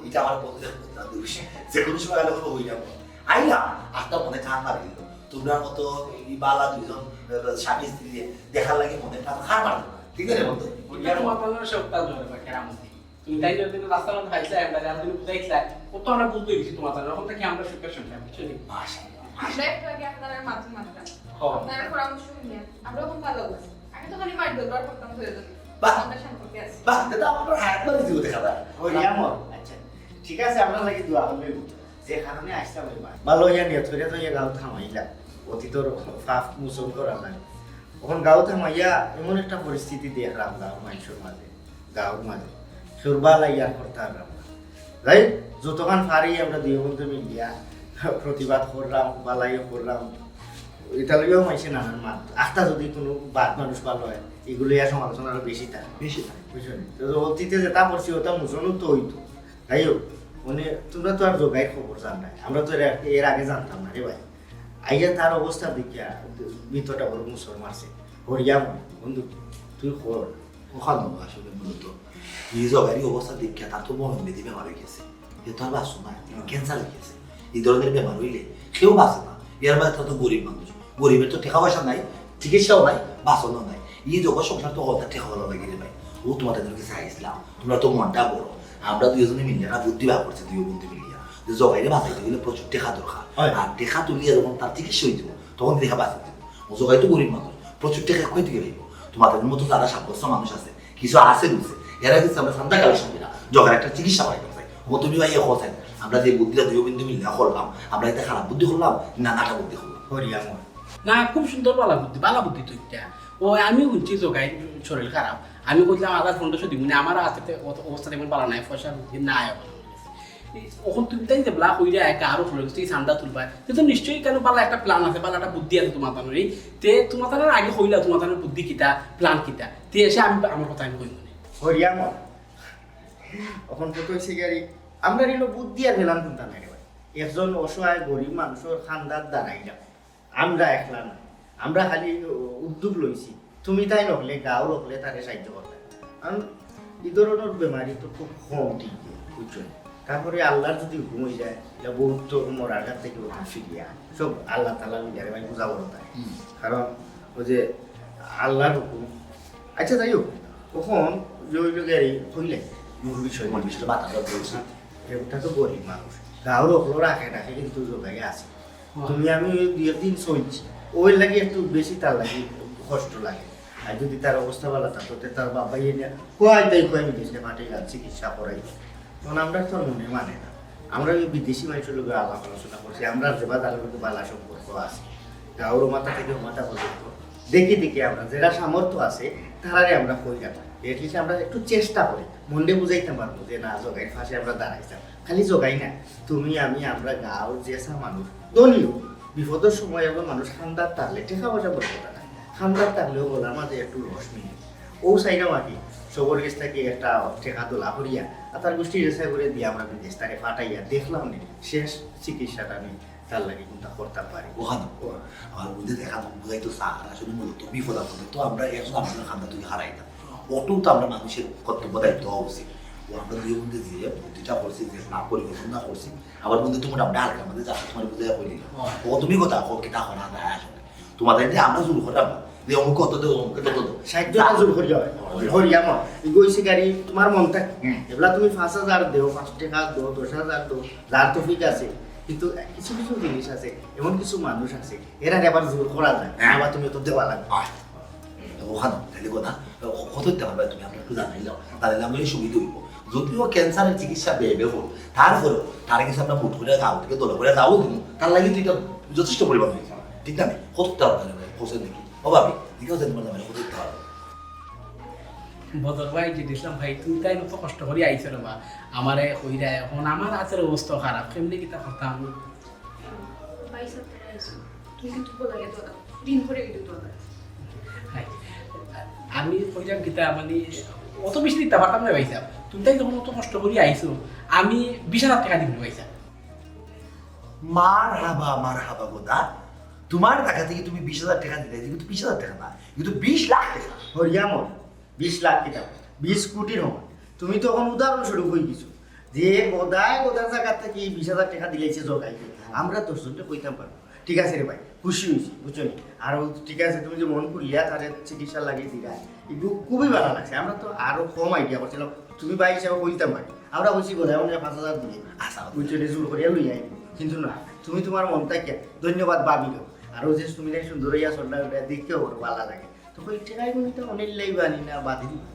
ইটা আমার বন্ধুর কথা, দুষ। যে কোনো সময় আলো হরিয়ামর। আইলাম, আখতা মনে খান মারি দিল। তোমরার মতো এই বালা দুইজন, আহ, স্বামী স্ত্রী দেখার লাগি মনে খান, খান মারি দিল। ঠিক আছে বন্ধু? ওটা তোমার পাল্লার সব কাজ ধরে বা কেরামতি। তুমি তাই যদি রাস্তার মধ্যে খাইছিলা, আমরা যারা তুমি বুঝাইছিলা, ও তো আমরা বুঝতে গেছি তোমার পাল্লা। ওখান থেকে আমরা সুখের সংসার, বুঝছো নি? মাশাআল্লাহ। আমরা একটু আগে আপনার মাঝে মাঝে হ্যাঁ। আপনার পরামর্শ নিয়ে আমরা এখন ভালো আছি। আমি তো খালি মার দরবার করতাম ধরে ধরে। বাহ। আমরা সম্পর্কে আছি। বাহ, এটা তো আপনার হায়াত মারি দিব দেখা যায়। হরিয়ামর। আচ্ছা, ঠিক আছে, আমরা লাগি দোয়া হবে। যে কারণে আসতাম ওই মার। ভালো ইয়া নিয়ত করে তো ইয়া গাঁও থামাইলা। অতীতর পাপ মোচন করা যায়। এখন গাঁও থামাইয়া এমন একটা পরিস্থিতি দেখলাম গাঁও মানুষের মাঝে, গাঁওর মাঝে। সুরবা লাইয়ার করতে পারলাম না। যাই হোক, যতক্ষণ পারি আমরা দুই বন্ধু মিলিয়া প্রতিবাদ করলাম, বালাই করলাম। এটা লইয়াও মাইছে নানান মাত। আখতা যদি কোনো বাদ মানুষ ভালো হয়, এগুলো ইয়া সমালোচনা আরো বেশি থাকে। বেশি থাকে। বুঝছো নি? তো অতীতে যেটা করছি ওটা মোচনও তো হইতো। যাই হোক, মানে তোমরা তো আর জগাইর খবর জান নাই, আমরা তো এর আগে, এর আগে জানতাম না রে ভাই। আইয়া তার অবস্থা দেখিয়া ভিতরটা বড় মুসর মারছে। হরিয়া মনে, বন্ধু, তুই কর। ওখানে আসলে মূলত এই জগাইর অবস্থা দেখিয়া তার তো মরণ ব্যাধি বেমার হয়ে গেছে। এ তো আর বাঁচতো না, ক্যান্সার হয়ে গেছে। এই ধরনের বেমার হইলে কেউ বাঁচে না। এর মাঝে তার তো গরিব মানুষ, গরিবের তো টাকা পয়সা নাই, চিকিৎসাও নাই, বাঁচানো নাই। এই জগৎ সংসার তো হঠাৎ টাকা ভালো লাগে রে ভাই। ও তোমাদের কাছে আইসলাম, তোমরা তো মনটা বড়। আমরা দুইজনে মিলিয়া না বুদ্ধি বার করছি, দুই বন্ধু মিলিয়া, যে জগাইরে বাঁচাইতে গেলে প্রচুর টাকা দরকার। হয়। আর টাকা তুলিয়া যখন তার চিকিৎসা হয়ে যাবো, তখন দেখা বাঁচাতে যাবো। ও জগাই তো গরিব মানুষ, প্রচুর টাকা কই থেকে লইব? তোমাদের মতো যারা সাব্যস্ত মানুষ আছে, কিছু আছে বুঝছে, এরা কিন্তু আমরা চান্দা কালেকশন করি না, জগাইর একটা চিকিৎসা করাইতে চাই। ও তুমি ভাই এখন চাই, আমরা যে বুদ্ধিটা দুই বন্ধু মিলিয়া করলাম, আমরা এটা খারাপ বুদ্ধি করলাম না, নাটা বুদ্ধি করলাম? হরিয়া মনে। না, খুব সুন্দর, বালা বুদ্ধি, বালা বুদ্ধি তো এটা। ও, আমি শুনছি জগাইর শরীর খারাপ, আমি কইলাম হাজার পনেরোশো দিব না, আমার হাতে তে-, অত-, অবস্থা তেমন বালা নাই, পয়সা নাই আমার কাছে। এই, এখন তুমি তাই যে ব্লা কইরা একা আরো পনেরো কিছু চান্দা তুলবা, তে তো নিশ্চয়ই কেন বালা একটা প্ল্যান আছে, বালা একটা বুদ্ধি আছে তোমার তানোর। এই, তে তোমার তানোর আগে কইলা তোমার তানোর বুদ্ধি কিতা, প্ল্যান কিতা, তে এসে আমি আমার কথা আমি কই মনে। হরিয়া মনে। এখন কত হয়েছে গাড়ি, আমরা নিল বুদ্ধি আর গেলাম কোনটা নাই রে ভাই। একজন অসহায় গরিব মানুষের খান্দার দাঁড়াইলাম, আমরা একলা না, আমরা খালি উদ্যোগ লইছি। তুমি তাই নকলে গাঁও লোকলে তারে সাহায্য করতে, কারণ এই ধরনের বেমারি তো খুব কম ঠিক, বুঝছো? তারপরে আল্লাহর যদি হুকুম হয়ে যায়, এটা বহুত তো মরার ঘাট থেকে ওখানে ফিরিয়া সব আল্লাহ তালা মিটারে ভাই বোঝা বড় তাই। কারণ ওই যে আল্লাহর হুকুম। আচ্ছা, যাই হোক, তখন যে ওই লোকের এই হইলে মূল বিষয়, মূল বিষয়টা মাথা ধরে বলছি। এটা তো গরিব মানুষ, গাঁওর অকল রাখে রাখে কিন্তু জোগাই আছে। তুমি আমি ওই দুই একদিন চলছি, ওই লাগি একটু বেশি তার লাগি কষ্ট লাগে। আর যদি তার অবস্থা ভালো থাকতো, তে তার বাবা ইয়ে নিয়ে কয় তাই কয় বিদেশে পাঠিয়ে চিকিৎসা করাই। তখন আমরা তো মনে মানে না, আমরা ওই বিদেশি মানুষের লোকের আলাপ আলোচনা করছি, আমরা যে বাজারের মধ্যে বালা সম্পর্ক আছে, গাঁওর মাথা থেকে মাথা পর্যন্ত দেখি দেখি আমরা যেটা সামর্থ্য আছে, তারারে আমরা কই যাবো। এটলিস্ট আমরা একটু চেষ্টা করি, মনরে বুঝাইতে পারবো যে না, জগাইর পাশে আমরা দাঁড়াইতাম। খালি জগাই না, তুমি আমি আমরা গাঁওর যে সা মানুষ, দলীয় বিপদের সময় এবং মানুষ খান্দার থাকলে, টেকা পয়সা বড় কথা না, খান্দার থাকলেও বলার মাঝে একটু রস মিলে। ও সাইডে মাটি সবর গেছ থেকে একটা টেকা তোলা করিয়া, আর তার গোষ্ঠী রেসা করে দিয়ে আমরা বিদেশ তারে ফাটাইয়া দেখলাম নি, শেষ চিকিৎসাটা আমি তার লাগি কোনটা করতাম পারি। ওখানে আমার বুঝে দেখা বুঝাই তো স্যার, আসলে মূলত বিপদ আপদে তো আমরা একজন আমাদের খান্দা তুলে হারাই না। ওটাও তো আমরা মানুষের কর্তব্য দায়িত্ব হওয়া উচিত। ও আমরা দুই বন্ধু দিয়ে বুদ্ধিটা করছি, যে না পরিকল্পনা করছি, আবার বন্ধু তুমি আমরা হালকা মধ্যে যাচ্ছে, তোমার বুঝে কই দিলাম। ও তুমি কথা কো, কিতা করা যায় আসলে? তোমাদের যে আমরা জোর করলাম না, যে অমুক কত দেবো, অমুক কত দেবো। সাহায্যটা জোর করি হয়। হরিয়া মন। ইগো ইসে গাড়ি তোমার মন থাকে। হুম। এগুলা তুমি পাঁচ হাজার দেও, পাঁচ টাকা দেও, দশ হাজার দেও, যার তো ঠিক আছে। কিন্তু কিছু কিছু জিনিস আছে, এমন কিছু মানুষ আছে, এরা আবার জোর করা যায়। হ্যাঁ। আবার তুমি তো দেওয়া লাগবে। আয়। ওখানে তাহলে কথা, কত দিতে পারবে তুমি? আমরা একটু জানাইলাম, তাহলে আমরা এই সুবিধা হইব। যদিও ক্যান্সারের চিকিৎসা ব্যয় ব্যয় হোক, তারপরেও তার কাছে আমরা ভোট করে গাঁও থেকে দল করে যাবো, কিন্তু তার লাগে তো এটা যথেষ্ট পরিমাণ হয়েছে, ঠিক না? কত দিতে পারবে? হোসেন দেখি, ও ভাবি, ঠিক আছে, তোমার জামাই কত দিতে পারবে? বদর ভাই, যে দিছিলাম ভাই, তুমি তাই মতো কষ্ট করি আইছো রে বা, আমারে কইরা এখন আমার হাতের অবস্থা খারাপ, কেমনে কিতা করতাম? ভাই সাহেব, তুমি আইছো। তুমি কিন্তু বলে গেছো না। দিন ভরে কিন্তু তোরা। হাই। আমি কইলাম কিতা, মানে, অত বেশি দিতে পারতাম না ভাই সাহেব। তুমি তাই যখন অত কষ্ট করি আইছো, আমি বিশ হাজার টাকা দিব ভাই সাহেব। মার হাবা, মার হাবা গোদা। তোমার জাগা থাকি তুমি বিশ হাজার টেকা দিলাইছো, ইগু তো বিশ হাজার টেকা না, ইগু তো বিশ লাখ টেকা। হরিয়ামর, বিশ লাখ কিতা, বিশ কোটির সমান। তুমি তো অখন উদাহরণস্বরূপ অইগেছো। যে গদায় গদার জাগা থাকি বিশ হাজার টেকা দিলাইছে জগাই, আমরা দশ জনরে কইতাম পারবো। ঠিক আছে রে ভাই, খুশি অইছি, বুঝছো নি? আর ও ঠিক আছে, তুমি যে মন খুলিয়া তারে চিকিৎসা লাগি দিলা, ইগু খুবই ভালা লাগছে। আমরা তো আরো কম আইডিয়া করছিলাম, তুমি ভাই হিসাবে কইতাম পারি। আমরা কইছি গদায় মনে অয় পাঁচ হাজার দিলে, আচ্ছা, বুঝছো নি, জোর করিয়া লইয়া আইবো। কিন্তু না, তুমি তোমার মন থাকিয়া ধন্যবাদ ভাবিও। আর ও যে তুমি নাই সুন্দর অইয়া চললা, ওটা দেখতেও বড় ভালা লাগে। তো কই টেকা এগুলো তো অনেক লাইবা নি না বাদে দিবা?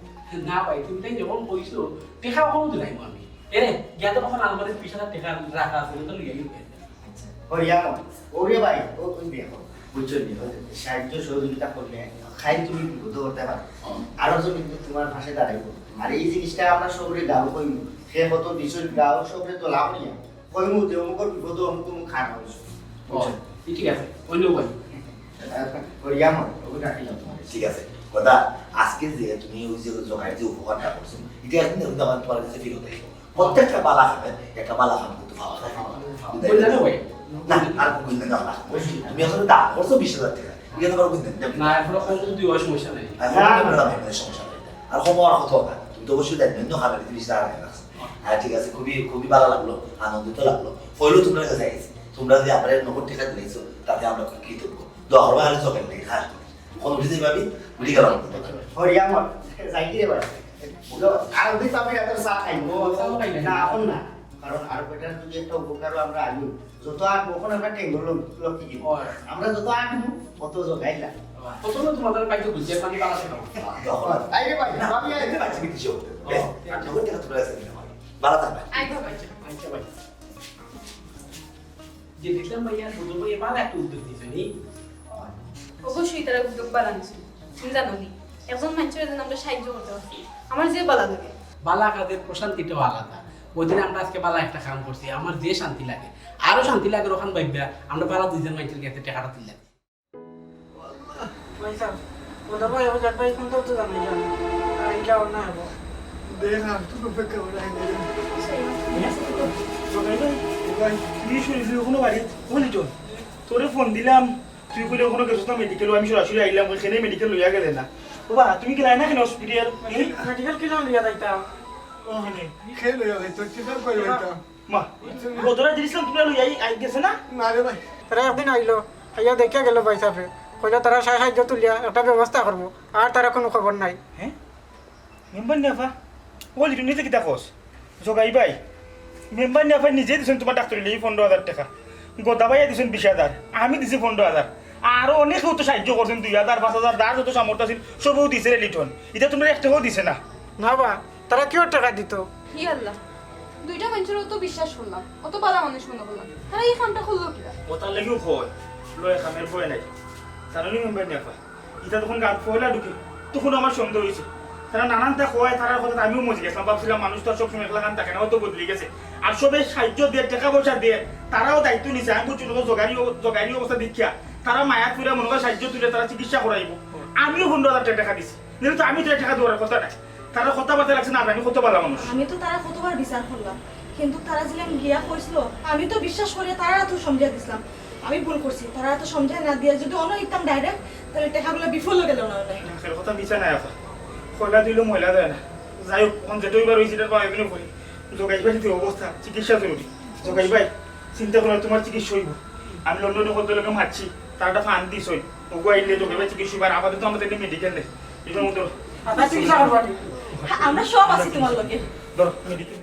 না ভাই, তুমি তাই যখন কইছো, টেকা কম দিলাইমু আমি। এরে, গিয়া তো তখন আলমারিত বিশ হাজার টেকা রাখা আছে, ওটা লইয়া আইও। হরিয়ামর, ওরে ভাই, ও তুমি দেখো, বুঝছো নি? ওই সাহায্য সহযোগিতা করলে খাই তুমি বিপদ করতে পারো। হুম। আর একজন কিন্তু তোমার পাশে দাঁড়াইবো। আর এই জিনিসটা আমরা সবরে গাও কইমু, সে কত দিছইন গাও সবরে তো লাভ নিয়া কইমু যে অমুকর বিপদে অমুক অমুক খান হইছে। ও, বুঝছো? ই ঠিক আছে, অন্য ভাই। হরিয়ামর, ওকে ডাকিলাম তোমার। ঠিক আছে, কথা আজকে যে তুমি ওই যে জগাই যে উপকারটা করছো, এটা একদিন না একদিন আমার তোমার কাছে ফিরত আইবো। প্রত্যেকটা বালা কামে একটা বালা কাম কিন্তু পাওয়া যায়। বুঝলে না ভাই? না, আর কোনো দিন না। তুমি এখন দান করছো বিশ হাজার টেকা, এটা তো আর কোনো দিন না। না, এখন কম যদি হয় সমস্যা নেই। আর না, না, না, না, না, সমস্যা নেই। আর কম আর কত হবে? তুমি তো অবশ্যই দেন, অন্য খাবে, তুমি সারা রাখছো। হ্যাঁ, ঠিক আছে, খুবই, খুবই ভালো লাগলো, আনন্দিত লাগলো। হইলেও তোমরা কাছে আইছি, তোমরা যে আমরা নগদ টেকা দিলাইছো, তাতে আমরা খুব কৃতজ্ঞ। দোয়া করবা, খালি চোখের দিকে খাস করি। কোন বুঝতে পারবি? বুঝে গেলাম। হরিয়ামর, যাই কি রে ভাই? বলো, আর দুই পাপড়ি রাতের চা খাই। ও, চা খাই না। না, এখন না। কারণ আর বেটার যদি একটা উপকারও আমরা আনি, যত আটবো, এখন আমরা টেঙ্গল লক্ষ্মী দিব। ও। আমরা যত আটবো, অত জগাইলা। ও, প্রথমে তোমাদের পাইতে বুঝে, পানি বাড়াতে খাবো। আরে ভাই, না, ভাবি, আরে। বাচ্চা কি দিছো? ও। বেশ, আর তোমার টাকা তোমরা আছে না ভাই? বাড়া থাকবে। আচ্ছা ভাই, আচ্ছা ভাই। যে দেখলাম ভাই, আর বুঝো ভাই, ভালো একটা উদ্যোগ দিছে নি। অবশ্যই তারা উদ্যোগ বাড়ান ছিল। তুমি জানো নি, একজন মানুষের জন্য আমরা সাহায্য করতে পারছি। আমার যে ভালো লাগে। বালা কাজের প্রশান্তিটাও আলাদা। ওই দিন আমরা আজকে বালা একটা কাম করছি, আমার যে শান্তি লাগে, আরো শান্তি লাগে ওখান ভাইবা, আমরা বালা দুইজন মানুষের কাছে টাকাটা তুললাম। ভাই সাহেব, ওটা ভাই, ওটা ভাই, কোন তথ্য জানাই জানো? আর এটা অন্যায় হবো। দেখ, আর তো অপেক্ষা করে আইনি। ভাই, ভাই, তুই শরীফ কোনো বাড়ি? ওই তো, তোরে ফোন দিলাম, তুই কইলে কোনো কিছু তো মেডিকেল, আমি সরাসরি আইলাম, ওইখানে মেডিকেল লইয়া গেলে না। বাবা, তুমি গেলায় না কেন হসপিটাল? মেডিকেল কি জন্য লইয়া যাইতাম? ওখানে, খেয়ে লইয়া যাইতো, কিসব করে যাইতাম? মা, গতরা দিছিলাম, তোমরা লইয়া আই, আই গেছে না? না রে ভাই। তারা একদিন আইলো, আইয়া দেখিয়া গেল ভাই সাহেব। কইলো তারা সাহায্য তুলিয়া একটা ব্যবস্থা করবো, আর তারা কোনো খবর নাই। হ্যাঁ? মেম্বার নিয়াফা? ও লিটু নিজে কিতা কস? জগাই ভাই, মেম্বার নিয়াফা নিজে দিছেন তোমার ডাক্তারি লাগি পনেরো হাজার টাকা। গদা ভাইয়া দিছেন বিশ হাজার, আমি দিছি পনেরো হাজার। আরো অনেকেও তো সাহায্য করছেন, দুই হাজার, পাঁচ হাজার, যার যত সামর্থ্য আছিল, সবেও দিছে রে লিটন। এটা তোমরা এক টাকাও দিছে না। না বা, তারা কিয় টাকা দিত? হি আল্লাহ, দুইটা মানুষের অত বিশ্বাস করলাম, অত ভালা মানুষ মনে করলাম, তারা এই কামটা করলো কিলা? ও তার লাগিও কয়, লয় কামের ভয় নাই। জানো নি মেম্বার নিয়াফা, ইটা যখন গাত পয়লা ঢুকে, তখন আমার সন্দেহ হয়েছে। তারা নানান তা কয়, তারার কথা আমিও মজি গেছিলাম, ভাবছিলাম মানুষ তো আর সবসময় একলা খান থাকে না, হয়তো বদলি গেছে। আর সবে সাহায্য দিয়ে, টাকা পয়সা দিয়ে, তারাও দায়িত্ব নিছে। আমি বুঝছি, লোক জগারি অব-, জগারি অবস্থা দেখিয়া, তারা মায়া তুলে মনে হয় সাহায্য তুলে তারা চিকিৎসা করাইবো। আমিও পনেরো হাজার টাকা দিছি, যেহেতু আমি তো টাকা দেওয়ার কথা নাই। তারা কথাবার্তা লাগছে না, আমি কত ভালা মানুষ। আমি তো তারা কতবার বিচার করলাম, কিন্তু তারা যেদিন গিয়া কইছিল, আমি তো বিশ্বাস করিয়া তারা তো সমঝাই দিছিলাম। আমি ভুল করছি, তারা তো সমঝাই না দিয়া যদি অন্য দিতাম ডাইরেক্ট, তাহলে টাকাগুলো বিফল গেল না অনে। না, এর কথা মিছা নাই আপা। কয়লা দিলেও ময়লা যায় না। যাই হোক, এখন যেটা হইবার হইছে, এটার বাবা এমনি করি। জগাই ভাই যে অবস্থা, চিকিৎসা জরুরি। জগাই ভাই, চিন্তা করো না, তোমার চিকিৎসা হইব। আমি লন্ডনে কত লোকে মারছি, তারা একটা ফান্ড দিস হই। ওগো আইলে জগাই ভাই চিকিৎসা হইবার, আপাতত আমাদের মেডিকেল নেই। এটা মতো আচ্ছা, চিকিৎসা করবো আমি। আমরা সব আছি তোমার লগে। ধরো, মেডিকেল।